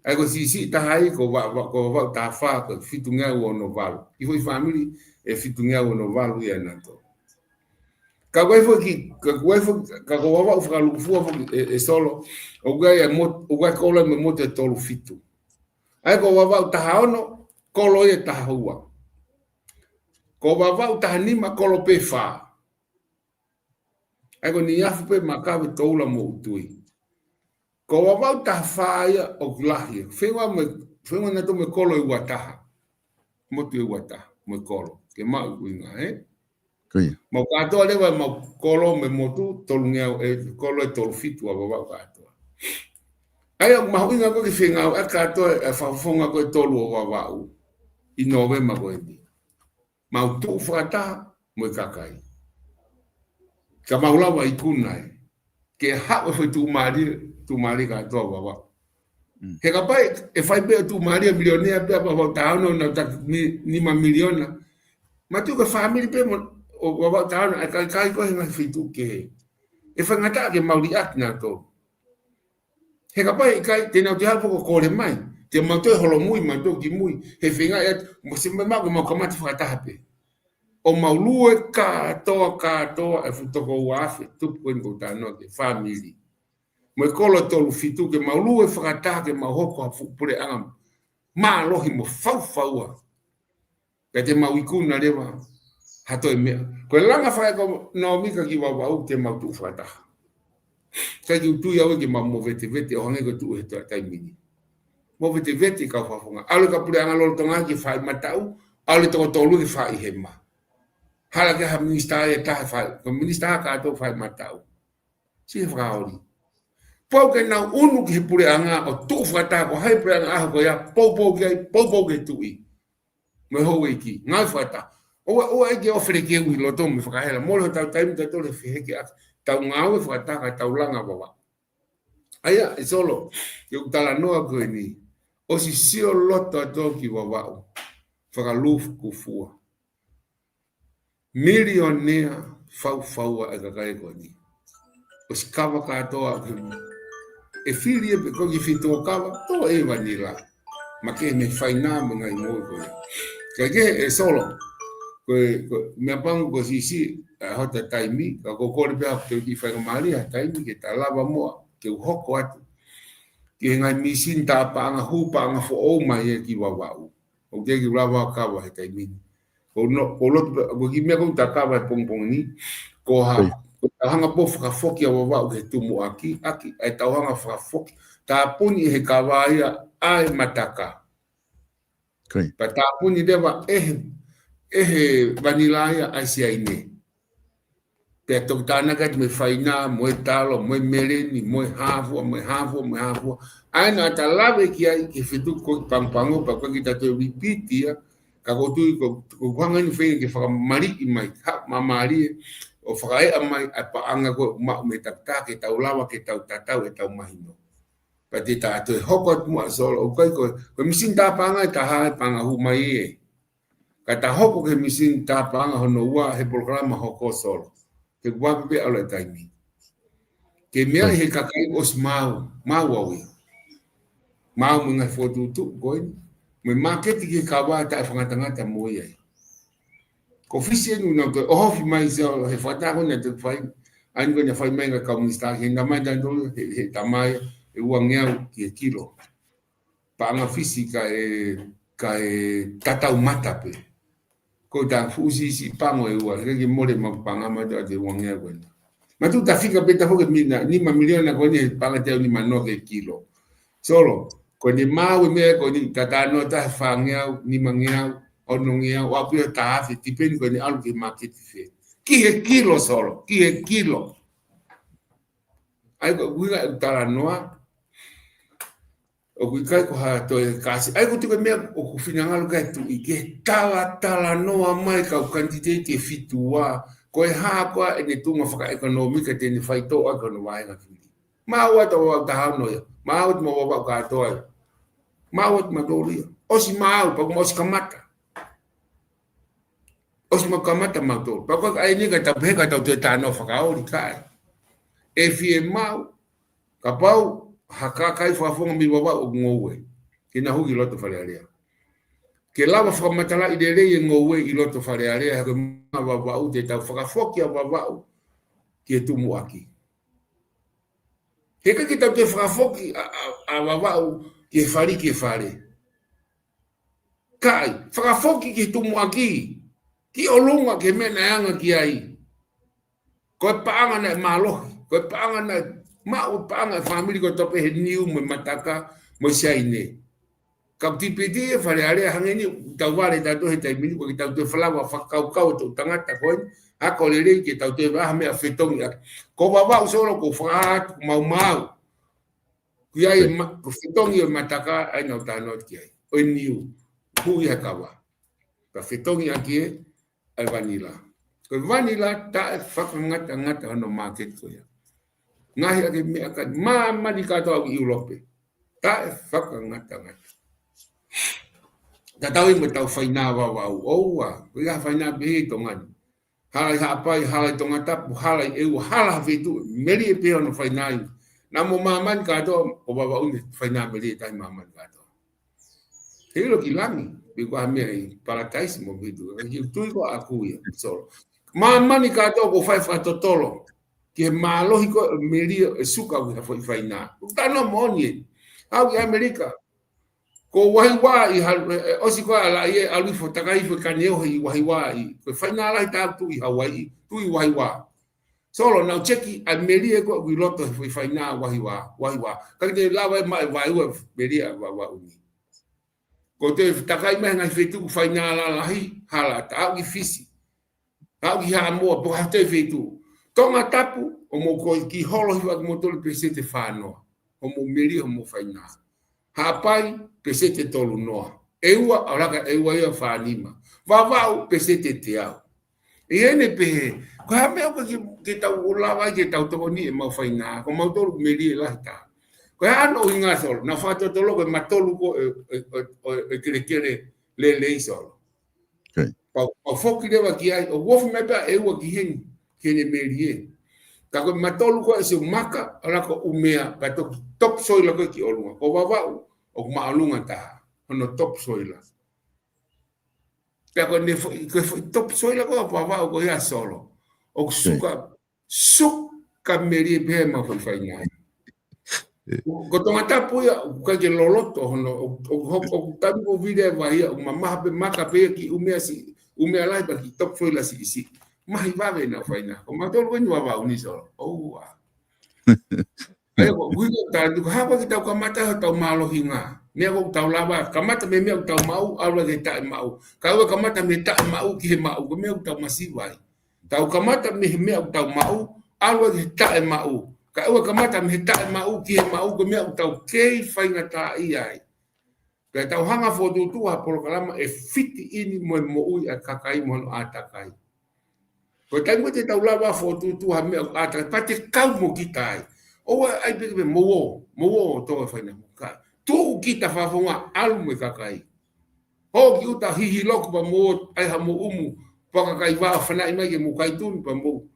ʻA ia ko e siʻisiʻi taha ia ko Va-, Va-, ko Vavaʻu taha fā ko e fitungeau ono valu. ʻI he foʻi fāmili ʻe fitungeau ono valu ia naʻa tō. Ka ko e foʻi ki, ka ko e foʻi, ka ko Vavaʻu fakalūkufua foki ē, ē Solo, ʻoku ʻi ai e mot-, ʻoku ʻi ai e kolo mo e motu ʻe tolu fitu. ʻA ia ko Vavaʻu taha ono, kolo ia ʻe taha ua. Ko Vavaʻu taha nima, kolo pē fā. ʻA ia ko Niʻihi pē Makave Toula mo ʻUtui. Ko Vavaʻu taha fā ia ʻoku lahi. Feʻunga mo e, feʻunga naʻa tō mo e kolo ʻe ua taha. Motu ʻe ua taha, mo e kolo. Ke maʻu ʻuhinga, ē? Ko ia. Mau kātoa leva mau kolo mo e motu, tolungeau, ʻe kolo ʻe tolu fitu ʻa Vavaʻu kātoa. ʻA ia, mahuʻinga ko e kiʻi fengāueʻaki kātoa e fakafofonga ko e tolu ʻo Vavaʻu. ʻI Nōvema ko eni. Mau tuʻu fakataha mo e kakai. Ka mau lava ikuna ē. Ke haʻu e foʻi tuʻumālie, tuʻumālie kātoa Vavaʻu. Mm. He kapau ʻe fai pē ʻo tuʻumālie milionea pē ʻa Vavaʻu taha ono naʻa ta mi-, nima miliona. Mātuʻaki fāmili pē mo, ʻo Vavaʻu taha ono, ʻa e kakai ko e ngaahi feituʻu kehe. ʻE faingataʻa ke mau liʻaki nautolu. He kapau ʻe ʻikai, te nau toe haʻu foki ʻo kole mai. Te mau toe holomui, mau toe kimui. He feinga ʻe, mo se mai mau ke mau kamata fakataha pē. ʻO mau lue kātoa, kātoa, ʻa e fuʻu toko ua afe, tupu ko eni ʻoku ou talanoa ki he fāmili. Mo e kolo ʻe tolu fitu ke mau lue fakataha ke mau hoko ha fuʻu puleʻanga. Mālohi mo faufaua. Pea te mau ikuna leva ha toe meʻa. Ko e langa fakaʻekonōmika ki Vavaʻu te mau tuʻu fakataha. ʻIkai ke u tui au ke mau movetevete ʻo hangē ko e tuʻu he taimi ni. Movetevete kau fakafofonga. ʻAlu e kau puleʻanga lolotonga ke fai mataʻu, ʻalu e toko tolu ke fai hema. Hala ke ha minisitā ʻe taha fai, ko e minisitā kātoa fai mataʻu. Siʻi he fakaoli. Pau ke nau unu ki he puleʻanga ʻo tuʻu fakataha ko hai puleʻanga ʻaho ko ia, poupou ki ai, poupou ki he tuʻi. Mo e houʻeiki, ngāue fakataha. ʻOua, ʻoua ʻe ke ʻofelekeuʻi loto mo e fakahela. Mole hotau taimi tautolu he fehekeʻaki. Tau ngāue fakataha kae tau langa Vavaʻu. ʻA ia, ʻe Solo, ke u talanoa ko eni. ʻOsi sio loto atu ki Vavaʻu. Fakalūkufua. Milionea faufaua e kakai ko eni. ʻOsi kava kātoa ke ʻe fili ʻe pe ko ki fitu ʻo kava, tō e vanila. Makehe mei he fainā mo e ngaahi moʻui ko ia. Ka ke ʻe Solo, ko e, ko e, meʻapango ko e siʻisiʻi, ʻa hota taimi, ka ʻoku ou kole pē au ke u kiʻi faingamālie ha taimi ke ta lava muʻa, ke u hoko atu. Ki he ngaahi misini tā paʻanga hū, paʻanga foʻou mai ē ki Vavaʻu. ʻOku teʻeki ke u lava ʻo kava he taimi ni. Ko no, ko loto, ko e kiʻi meʻa ko ē ʻoku ta kava he pongipongi ni, ko ha, ko e tauhanga pē ʻo fakafoki ʻa Vavaʻu ki he tumuʻaki, ʻaki, ʻa e tauhanga fakafoki, tāpuni he kava ia ʻa e mataka. Pea tāpuni leva ʻe he, ʻe he vanila ia ʻa e siaine. Pea toki tānaki atu mo e fainā, mo e talo, mo e meleni, mo e hāfua, mo e hāfua, mo e hāfua. ʻA ia naʻa ta lave ki ai ki he feituʻu ko ē ki Pago Pago, pea ko e kiʻi ta toe repeat ia, ka ʻoku ou tui ko, ko e hanga eni feinga ke fakamaliʻi mai, ha, māmālie, ʻo fakaeʻa mai, ʻa e paʻanga ko ē maʻu mei he takitaha, ke tau lava, ke tau tatau, ʻetau mahino. Pea te ta toe hoko atu muʻa Solo, ʻoku ʻikai ko e, ko e misini tā paʻanga ʻe taha e paʻanga hū mai ē. Ka ta hoko ki he misini tā paʻanga hono ua he polokalama hoko Solo. He kuo pē ʻalu e taimi. Ke meʻa he kakai ʻosi maau, maau au ia. Maau mo e ngaahi fokotuʻutuʻu ko eni. Mo e māketi ki he kava taʻefakangatangata mo ia. Ko Fisi eni ʻoku nau toe ʻohofi mai Solo he fakataha ko ena te fai. ʻA eni ko ena fai mai ngaahi kau minisitā he na mai tanto he, he tamai he uangeau ki he kilo. Paʻanga Fisi kae, kae tatau mata pē. Ko e taʻu fuʻu siʻisiʻi pango ʻe ua, he ke mole ma paʻanga mata ʻa e uangeau ko ena. Matu ta fika pē ta foke mina, nima miliona ko eni he paʻanga teau nima noa ki he kilo. Solo, ko eni maau e meʻa ko eni tatano ta fāngeau, nimangeau, onongeau, ʻo ʻapi ʻo taha afe, tipeni ko eni ʻalu ki he māketi fē. Ki he kilo Solo, ki he kilo. ʻA ia ko e ʻuhinga ʻeku talanoa, ʻoku ʻikai ko ha toe kasi. ʻA ia ko e tuku e meʻa ʻoku finangalo kai Tuʻi ke talatalanoa mai kau kanititeiti ʻe fitu ua. Ko e hā koā ʻene tuʻunga fakaʻekonōmika te ne faitoʻo ai ko hono vahenga fili. Maau atu ʻa Vavaʻu taha ono ia. Maau atu mo Vavaʻu kātoa ia. Maau atu mo Tōlia. ʻOsi maau, pea kuo mau ʻosi kamata. ʻOsi mau kamata mautolu. Pea ko e ʻai ni ka tau pehē ka tau toe tānaki fakaoli kai. ʻE fiemaʻu, kapau ha kakai fakafofonga mei Vavaʻu ʻoku ngoue. Ke nau hū ki loto Fale Alea. Ke lava fakamatalaʻi lelei e ngoue ʻi loto Fale Alea, he ko e ma Vavaʻu te tau fakafoki ʻa Vavaʻu ki he tumuʻaki. He ʻikai ke tau toe fakafoki ʻa, ʻa, ʻa Vavaʻu ki he fali ki he fale. Kai, fakafoki ki he tumuʻaki, ki ʻolunga ki he meʻa naʻe anga ki ai. Ko e paʻanga naʻe mālohi, ko e paʻanga naʻe maʻu, paʻanga e fāmili ko e tope he niu mo e mataka, mo e siaine. Kau tipiti e Fale Alea hangē ni, tau vale tautolu he taimi ni, ko e tau toe falava fakakaukau ʻo tau tangata ko eni, ʻa ko e lelei ke tau toe vaha meʻa fetongi ʻaki. Ko Vavaʻu Solo ko fakahā atu, maumau. Ko ia e ma-, ko e fetongi ʻo e mataka ʻa ia naʻa tau talanoa ki ai. ʻO e niu, hui ha kava. Ka fetongi ʻaki e, ʻa e vanila. Ko e vanila taʻefakangatangata hono māketi ko ia. Ngaohi ʻaki e meʻakai, māmani kātoa ʻi ʻIulope. Taʻefakangatangata. Tatau ai mo ʻetau faināvavau. ʻOua, ko ia faināpē ʻi Tonga ni. Hala ʻi Haʻapai, hala ʻi Tongatapu, hala ʻi ʻEua, hala ha feituʻu, melie pē hono faināʻi. Naʻa mo māmani kātoa, ko Vavaʻu ni faināmelie taʻe māmani kātoa. He ʻilo ki langi, pe ko ha meʻa ʻi Palataisi mo e feituʻu. He tui ko ʻaku ia, Solo. Māmani kātoa ko e fai fakatotolo. Ki he mālohi ko e melie e suka ʻoku ʻi ha foʻi fainā. Ko e talanoa moʻoni ē. Aʻu ki ʻAmelika. Ko Vahiva ʻi ha-, ʻe, ʻe, ʻosi ko ē ʻa Laʻie ʻalu ʻo takai foʻi kaneohe ʻi Vahiva ʻi. Ko e fainā lahi taʻu tuʻu ʻi Hauaiʻi, tuʻu ʻi Vahiva. Solo, naʻa ku teki ʻa e melie ko ē ʻoku ʻi loto he foʻi fainā Vahiva, Vahiva. Ka ʻikai te lava ʻe maʻu ʻe Vahiva melie ʻa Vavaʻu ni. Ko e toe takai mai ngaahi feituʻu fainā lalahi, hala ʻatā, aʻu ki Fisi. Aʻu ki Haʻamoa, pe ko ha toe feituʻu. Tongatapu, ʻoku mou ko e kiʻi holo hiva ʻaki moutolu peseti ʻe fā noa. ʻOku mou melie, ʻoku mou fainā. Haʻapai, peseti ʻe tolu noa. ʻEua, ʻalu hake ʻEua ia fā nima. Vavaʻu, peseti ʻe teau. ʻI heʻene pehē, ko e hā e meʻa ʻoku ke, ke tau ʻo lava ai ke tau tokoni ʻemau fainā, ko mautolu melie lahi taha. Ko e hā hono ʻuhinga Solo, naʻa fakatotolo ko e matolu ko ē, ē, ē, ē, ē kelekele lelei Solo. Okay. Pea, pea foki leva ki ai, ʻoku ofi mai pē ʻa ʻEua ki heni, ki heʻene melie. Ka ko e matolu ko ē ʻa Siumaka, ʻalu hake ʻo ʻumea, pea toki top soil ko ē ki ʻolunga. Ko Vavaʻu, ʻoku māʻolunga taha, hono top soil. Pea ko ʻene foʻi, ko e foʻi top soil ko ē ʻa Vavaʻu ko ia Solo. ʻOku suka, suka melie pē ʻemau foʻi fainā. Ko Tongatapu ia, ʻoku ʻikai ke loloto hono, ʻo, ʻo, ʻo, ʻo taimi ko ē vile vai ia, ʻoku mamaha pē maka pē ia ki ʻumea siʻi, ʻumea lahi pea ki top soil siʻisiʻi. Mahi vave ʻenau fainā. Ko mautolu ko eni Vavaʻu ni Solo. ʻOua. ʻA ia ko, ʻuhinga ʻoku tau tuku, hā koā ke tau kamata ʻetau mālohinga. Meʻa ʻoku tau lava, kamata mei he meʻa ʻoku tau maʻu, ʻalu ki he taʻemaʻu. Kae ʻoua kamata mei he taʻemaʻu ki he maʻu, ko e meʻa ʻoku tau masiva ai. Tau kamata mei he meʻa ʻoku tau maʻu, ʻalu ki he taʻemaʻu. Kae ʻoua kamata mei he taʻemaʻu ki he maʻu, ko e meʻa ʻoku tau kei faingataʻaʻia ai. Pea tau hanga ʻo fokotuʻutuʻu ha polokalama ʻe fiti ʻeni mo e moʻui ʻa e kakai mo hono ʻātakai. Ko e taimi ko ē te tau lava ʻo fokotuʻutuʻu ha meʻa ʻoku ʻātakai, pea te kau mo kita ai. ʻOua ʻai pē ke mou ō, mou ō ʻo tō e fainā mo kai. Tuʻu kita fakafofonga ʻalu mo e kakai. Hoko ki ʻuta hihi loku pea mou ō ʻai haʻamou ʻumu, pea kakai vā ʻo fanaʻi mai ke mou kai tunu pea mou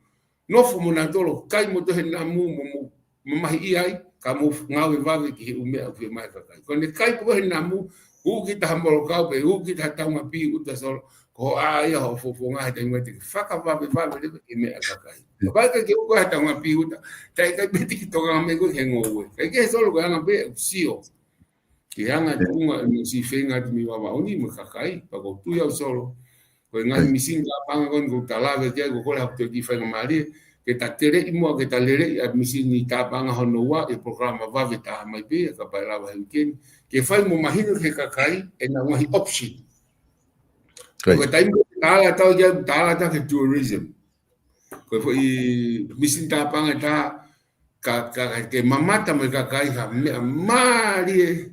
nofo mo nautolu, kai mo tohi namu mo mou mamahiʻi ai, ka mou ngāue vave ki he ʻū meʻa ʻoku fiemaʻu ʻe he kakai. Ko ʻene kai ko ē he namu, ʻū kita ha molokau pē, ʻū kita ha taungapi ʻuta Solo, ko hoʻo ʻā ia hoʻo fofonga he taimi ʻoku te fakavavevave leva ki he meʻa ʻa e kakai. Kapau ʻe ʻikai ke ʻū koe ha taungapi ʻuta, taʻe ʻikai pē te ke tokanga mai koe ki he ngoue. Kae kehe Solo ko e anga pē ʻeku sio ki he anga tuʻunga ʻo e moʻui feinga atu mei Vavaʻu ni mo e kakai, pea ʻoku ou tui au Solo. Ko e ngaahi misini tāpaʻanga ko eni ʻoku ta lave ki ai, ʻoku ou kole ha toe kiʻi faingamālie ke ta teleʻi muʻa, ke ta leleʻi ʻa e misini tāpaʻanga hono ua, ʻi he polokalama vave taha mai pē, kapau ʻe lava he uike ni. Ke fai mo mahino ki he kakai ʻenau ngaahi option. Ko e taimi ko ē ʻoku ta ala atu ki ai, ta ala atu ki he tourism. Ko e foʻi misini tāpaʻanga ʻe taha, ka, ka, ka ke mamata mo e kakai ha meʻa mālie,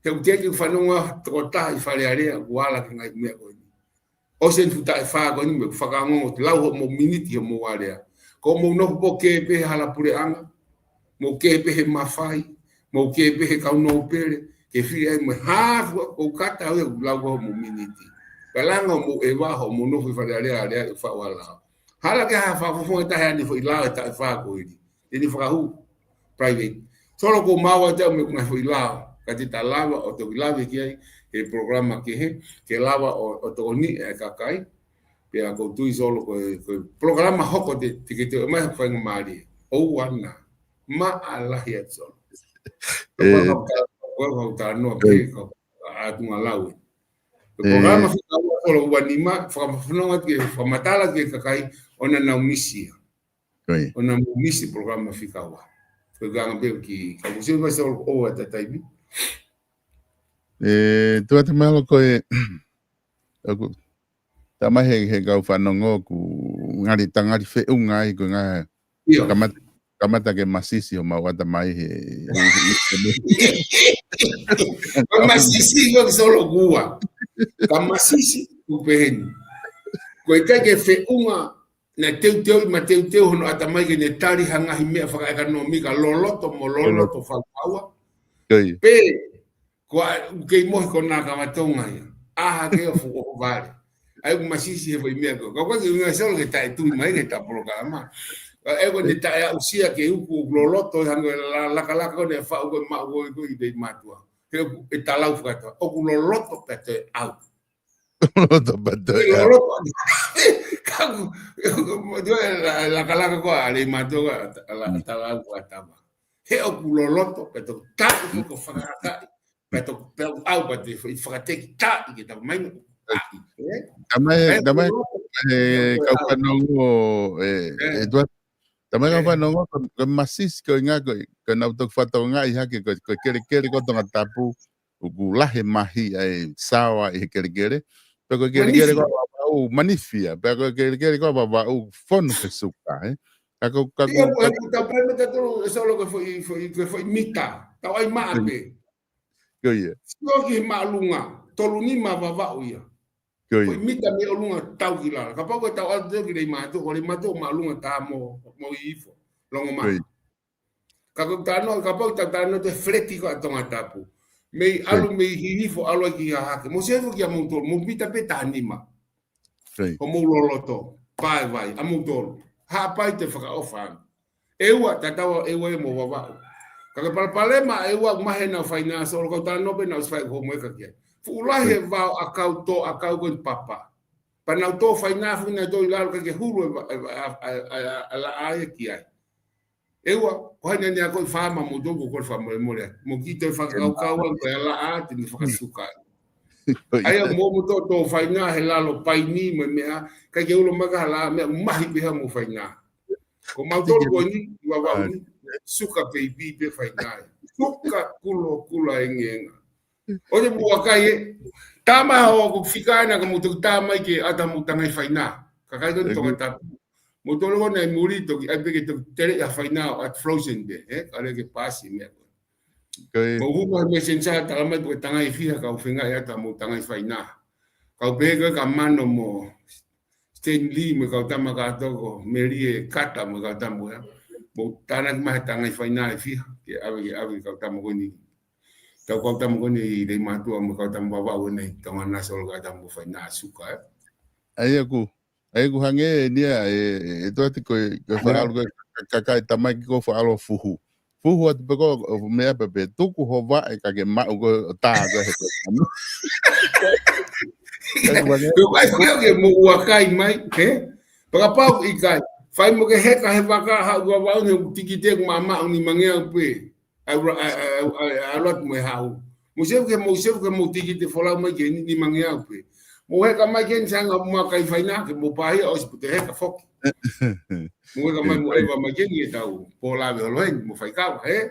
he ʻoku teʻeki ke fanongo ha tokotaha ʻi Fale Alea ʻoku ala ki he ngaahi meʻa ko eni. ʻOsi eni fuʻu taʻu ʻe fā ko eni mo e fakaongo ʻoku lau hoʻomou miniti hoʻomou alea. Ko hoʻomou nofo pē ʻo kē pē he hala puleʻanga, mou kē pē he mafai, mou kē pē he kau nōpele, ke fili ai mo e hā fua, ʻoku kata au ia ʻoku lau ko hoʻomou miniti. Pea langa hoʻomou ʻeva hoʻomou nofo ʻi Fale Alea, alea ʻi faʻu hala. Hala ke ha fakafofonga taha ʻene foʻi lao ʻe taʻu ʻe fā ko eni. Te ne fakahū private. Solo, ʻoku ou maʻu atu au mo e ngaahi foʻi lao, ka te ta lava ʻo toki lave ki ai he polokalama kehe, ke lava ʻo, ʻo tokoniʻi e kakai. Pea ʻoku ou tui Solo ko e, ko e polokalama hoko te, te ke toe ʻomai ha faingamālie. ʻOua naʻa maʻalahi atu Solo. Ko e, ko e, ko e, ko e talanoa pē, ko e ʻatunga lau ē. Ko e polokalama fika ua Solo, ua nima, fakafanongo atu ke fakamatala ki he kakai ʻoua naʻa nau misi ia. ʻOua naʻa mou misi polokalama fika ua. Ko e anga pē ki, ka mou sio mai Solo ʻo ʻoua ʻe taimi. ʻE, tuate mahalo ko e, ʻoku, tamai he, he kau fanongo ʻoku ngali tangali feʻunga ai ko e ngaahi, ʻio, kamata, kamata ke masisi homau ʻatamai he, he, he, he, ko e masisi ko Solo ʻoku ua. Ka masisi ʻoku pehē ni. Ko e ʻikai ke feʻunga naʻe teuteu, mateuteu hono ʻatamai ke ne tali ha ngaahi meʻa fakaʻekonōmika loloto mo loloto fakaua. Pea ko ʻeku kei mohe ko e nā kava Tonga ia. ʻAha ke ʻofa ʻohovale. ʻA ia ʻoku masisi he foʻi meʻa ko ē. Ka ʻoku ʻikai ke ʻuhinga Solo ke taʻetui mai ke ta polokalama. ʻA ia ko ʻene taʻeaʻusia ke uku ʻoku loloto ʻi he hangē ko e la-, lakalaka ko ē naʻe faʻu ko ē maʻu ko ē ʻi Leimātuʻa. He ʻoku, ʻe talau fakataha. ʻOku loloto pea toe ʻau. Loloto pea toe ʻau. Loloto. Ka ʻoku, ʻoku, ʻoku, la-, lakalaka ko ē ʻa Leimātuʻa, la-, talau fakataha. He ʻoku loloto pea toe taʻu ko ē ko e fakahakaʻi. Pea toe, pea ʻau pea toe foʻi fakatekitaʻi ke tau mai no. Tamai, tamai, ʻe, kau fanongo, ʻe, ʻe, tuate, tamai kau fanongo, ko, ko e masisi ko e ʻuhinga ko, ko ʻenau toki fakatokangaʻi hake, ko, ko e kelekele ko Tongatapu, ʻoku lahi e mahi ʻa e saoa ʻi he kelekele. Pea ko e kelekele ko Vavaʻu, manifi ia. Pea ko e kelekele ko Vavaʻu, fonu he suka, ē. Ka ko, ka ko, ʻio, ka ko e tapu mai tatolo, ʻe Solo ko e foʻi, foʻi, ko e foʻi mita. Tau ʻai maʻa pē. Ko ia. Sio ki he māʻolunga, tolu nima Vavaʻu ia. Ko ia. Foʻi mita mei ʻolunga tau ki lalo. Kapau ko e tau atu ki Leimātuʻa, ko Leimātuʻa māʻolunga tā mo, mo hihifo. Longomaʻa. Ko ia. Ka ko e talanoa, kapau te u talanoa ki he feleti ko ē ʻa Tongatapu. Mei ʻalu, mei hihifo, ʻalu ai ki hahake. Mou sio ki ai moutolu, mou mita pē taha nima. Ko hoʻomou loloto, pae vai, ʻa moutolu. Haʻapai te fakaʻofa ʻana. ʻEua, tatau ʻEua ia mo Vavaʻu. Ka ko e palopalema ʻEua ʻoku mahe ʻenau fainā Solo, kau talanoa pē naʻe ʻosi fai ko mo eka ki ai. Fuʻu lahi e vao ʻakau, tō ʻakau ko eni papa. Pea nau tō fainā fuʻu nau tō ʻi lalo ka ke hulu e va-, e va-, a, a, a, a, laʻā ia ki ai. ʻEua, ko hai naʻa ne ako ʻi faama mo tō ko ko faama e mole. Mo ki te fakakaukau ʻa e laʻā te ne fakasuka. ʻA ia mo, mo tō, tō fainā he lalo paini mo e meʻa, ʻikai ke ulo maka hala meʻa, mahi pē ha mo fainā. Ko mautolu ko eni, ʻi Vavaʻu ni, suka peipi pē fainā. Suka kulo kula engenga. ʻO te mua kai ē. Tama ho ko fika na ka mo toki tā mai ke ʻata mo tangai fainā. Kakai ko Tongatapu. Moutolu ko ē naʻe muli toki, ʻai pē ke toki tele ʻa fainā ʻo ʻat frozen pē, ē? Ka lele ke pasi meʻa ko ē. Ko e. Mou hū mai he messenger, tala mai pe ko e tangai fiha kau feinga ʻe ʻata mo tangai fainā. Kau pehē ko ē ka Mano mo Stanley mo e kau tama kātoa ko Melie Kata mo e kau tama ko ia. Mou tānaki mai he tangai fainā ʻe fiha, ke ʻave, ke ʻave kau tama ko eni. Tau kau tama ko eni ʻi Leimātuʻa mo e kau tama Vavaʻu ʻi Tonga na Solo kau tama mo fainā suka, ē. ʻA ia ʻoku, ʻa ia ʻoku hangē eni ia, ʻe, ʻe, ʻe tuate ko e, ko e fakaʻalu ko ē ka, ka, kakai tamaiki ko e fakaʻalu ʻo fuhu. fuhu atu pē ko ē, ʻo meʻa pē pē tuku ho vaʻe ka ke maʻu ko ē ʻo tā ko ē he ko ē. Ka ke vake. Ko e vaʻe ko ē ke mo ua kai mai, he? Fakapau ʻikai. Fai mo ke heka he vaka ha ua vau ne tikite ʻoku maʻamaʻa ʻo nima ngeau pē. ʻAi ula, ʻai, ʻai, ʻai, ʻai, ʻai ula atu mo e hau. Mo sefu ke mo, sefu ke mo tikite folau mai ke ni, nima ngeau pē. Mo heka mai ke ni sanga mo kai faina ke mo pāhia ʻosi pute heka foki. Mo heka mai mo ʻeva mai ke ni e tau. Pō lave holo heni, mo faikava, he?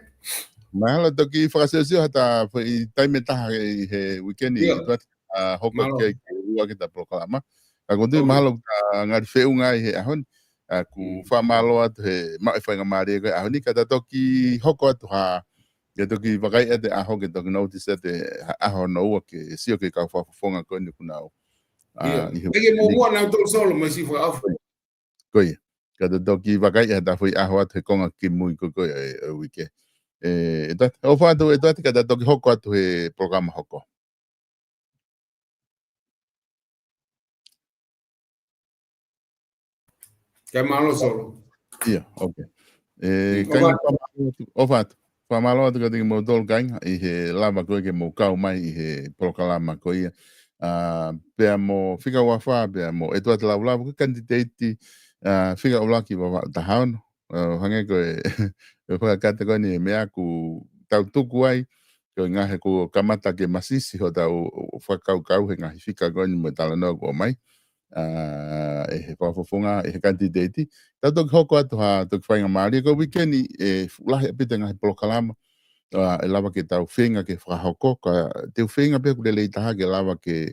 Mahalo toki fakasiosio ha ta foʻi taimi ʻe taha ʻi he weekend ʻi ʻIo. ʻItuʻati, ʻa, hoko Mālō. ke, ke ua ke ta polokalama. Ka ko tui Ok. mahalo ta ngali feʻunga ʻi he ʻaho ni. ʻA, ʻoku Mm. fakamālō atu he maʻu e faingamālie ko ē ʻaho ni, ka ta toki hoko atu ha, ke toki vakai atu e ʻaho, ke toki notice atu e ha ʻaho hono ua ke sio ki he kau fakafofonga ko eni ʻoku nau. ʻA, ʻIo. ʻi he Peke mo weekend. ua nau tolu solo, mai si fakaʻofa. Ko ia. Ka ta toki vakai atu ha foʻi ʻaho atu he konga kimui ko ē ko ē e, e uike. E, ʻEtuate, ʻofa atu ʻEtuate, ka ta toki hoko atu he polokalama hoko. Kae mālō Solo. ʻIa, ok. E, Mm, kāinga, ʻofa atu. fakamālō atu, ʻofa atu kiate kimoutolu kāinga ʻi he lava ko ē ke mou kau mai ʻi he polokalama ko ia. ʻA, pea mo Fika Ua Fā, pea mo ʻEtuate Lavulavu, ko e kanititeiti, ʻa, fika ʻuluaki Vavaʻu taha ono. ʻA, hangē ko e, e fakakata ko eni e meʻa ʻoku tau tuku ai, ko e ngaahi ʻoku kamata ke masisi hotau fakakaukau he ngaahi fika ko eni mo e talanoa kuo ʻomai. ʻA, ʻe he fakafofonga, ʻe he kanititeiti. Tau toki hoko atu ha toki faingamālie ko e uike ni ʻe fuʻu lahi ʻaupito e ngaahi polokalama. ʻA, ʻe lava ke tau feinga ke fakahoko, ka te u feinga pē ʻoku lelei taha ke lava ke,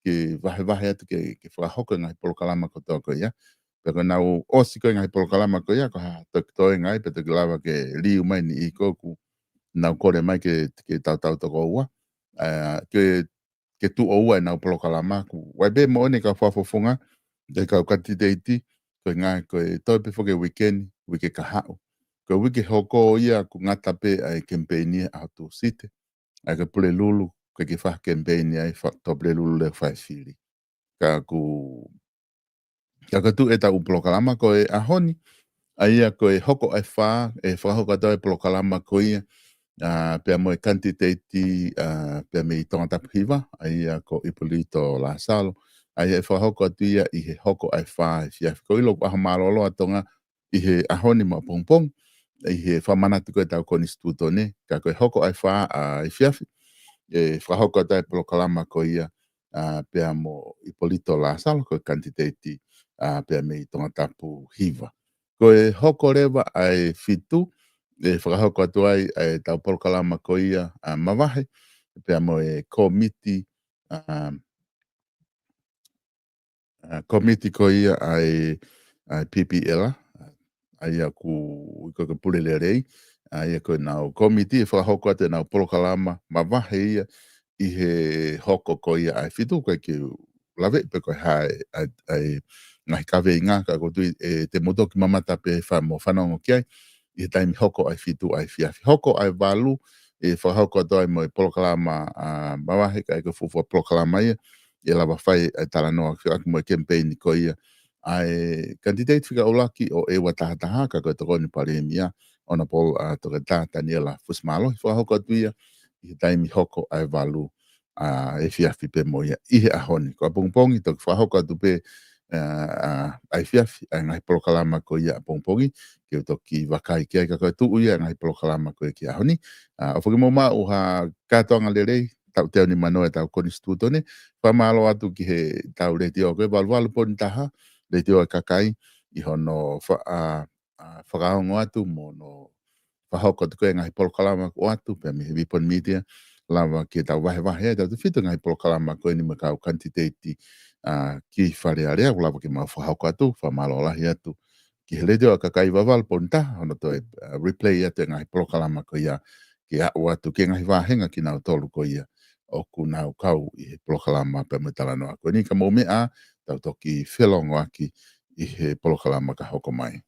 ke vahevahe atu ke, ke fakahoko e ngaahi polokalama kotoa ko ia. Pea ko ʻenau ʻosi ko ē ngaahi polokalama ko ia, ko ha toki toe ngaahi, pea toki lava ke liu mai ni ʻi ko ʻoku nau kole mai ke, ke tautau toko ua. ʻA, ke, ke tuʻo ua ʻenau polokalama ʻoku ʻi ai pē moʻoni e kau fakafofonga, e kau kanititeiti, ko e ngaahi, ko e toe pē foki e uike ni, uike kahaʻu. Ko e uike hoko ia ʻoku ngata pē ʻa e kemipeini ʻaho Tūsite. ʻA ia ko e Pulelulu, ko e kiʻi fā kemipeini ai fa-, tō Pulelulu leva fai fili. Ka ʻoku, ka ʻoku tuʻu ʻetau polokalama ko e ʻaho ni, ʻa ia ko e hoko ʻa e fā, ʻe fakahoko atu ai e polokalama ko ia, ʻa, pea mo e kanititeiti, ʻa, pea mei Tongatapu Hiva, ʻa ia ko Ipolito Lasalo, ʻa ia ʻe fakahoko atu ia ʻi he hoko ʻa e fā efiafi. Ko e ʻilo ʻoku ʻaho mālōlō ʻa Tonga, ʻi he ʻaho ni mo ʻapongipongi, ʻi he fakamanatu ko ē ʻetau konisitūtone, ka ko e hoko ʻa e fā ʻa efiafi, ʻe fakahoko atu ai e polokalama ko ia, ʻa, pea mo Ipolito Lasalo ko e kanititeiti, ʻa, pea mei Tongatapu Hiva. Ko e hoko leva ʻa e fitu, ʻe fakahoko atu ai ʻa ʻetau polokalama ko ia, ʻa, mavahe, pea mo e kōmiti, ʻa, ʻa, kōmiti ko ia ʻa e, ʻa e P P L, ʻa ia ʻoku ui ko e Pule Lelei, ʻa ia ko ʻenau kōmiti ʻe fakahoko atu ʻenau polokalama mavahe ia ʻi he hoko ko ia ʻa e fitu, ko e ke lave pe ko e hā e, ʻa e, ʻa e ngaahi kaveinga, ka ʻoku ou tui ʻe te mou toki mamata pē fa-, mo fanongo ki ai, ʻi he taimi hoko ʻa e fitu ʻa efiafi. Hoko ʻa e valu, ʻe fakahoko atu ai mo e polokalama, ʻa, mavahe ka ʻi ai ko e fuofua polokalama ia, ʻe lava fai ʻa e talanoa ki, ʻaki mo e kemipeini ko ia ʻa e kanititeiti fika ʻuluaki ʻo e ua taha taha ka ko e Tokoni Palēmia, Honourable, ʻa, Toketā Taniela Fusimālohi, fakahoko atu ia ʻi he taimi hoko ʻa e valu, ʻa, efiafi pē mo ia ʻi he ʻaho ni. Ko ʻapongipongi toki fakahoko atu pē, ʻa, ʻa, ʻa efiafi, ʻa e ngaahi polokalama ko ia ʻapongipongi, ke u toki vakai ki ai ka ko e tuʻu ia e ngaahi polokalama ko ia ki he ʻaho ni. ʻA, ʻofa ke mou maʻu ha kātoanga lelei, taʻu teau nimanoa ʻetau konisitūtone, fakamālō atu ki heʻetau letiō ko e valu valu poini taha, Letiō ʻa e Kakai, ʻi hono fa-, ʻa, ʻa, fakaongo atu mo hono fakahoko atu ko ē ngaahi polokalama ʻoku ʻoatu, pea mei he Vipon Media, lava ke tau vahevahe ʻetau tefito ngaahi polokalama ko eni mo e kau kanititeiti, ʻa, ki Fale Alea, ʻoku lava ke mau fakahoko atu, fakamālō lahi atu ki he Letiō ʻa e Kakai valu valu poini taha, hono toe, ʻa, replay atu e ngaahi polokalama ko ia, ke aʻu atu ki he ngaahi vāhenga kinautolu ko ia ʻoku nau kau ʻi he polokalama pea mo e talanoa ko eni. Ka mou meʻa, tau toki felongoaki ʻi he polokalama ka hoko mai.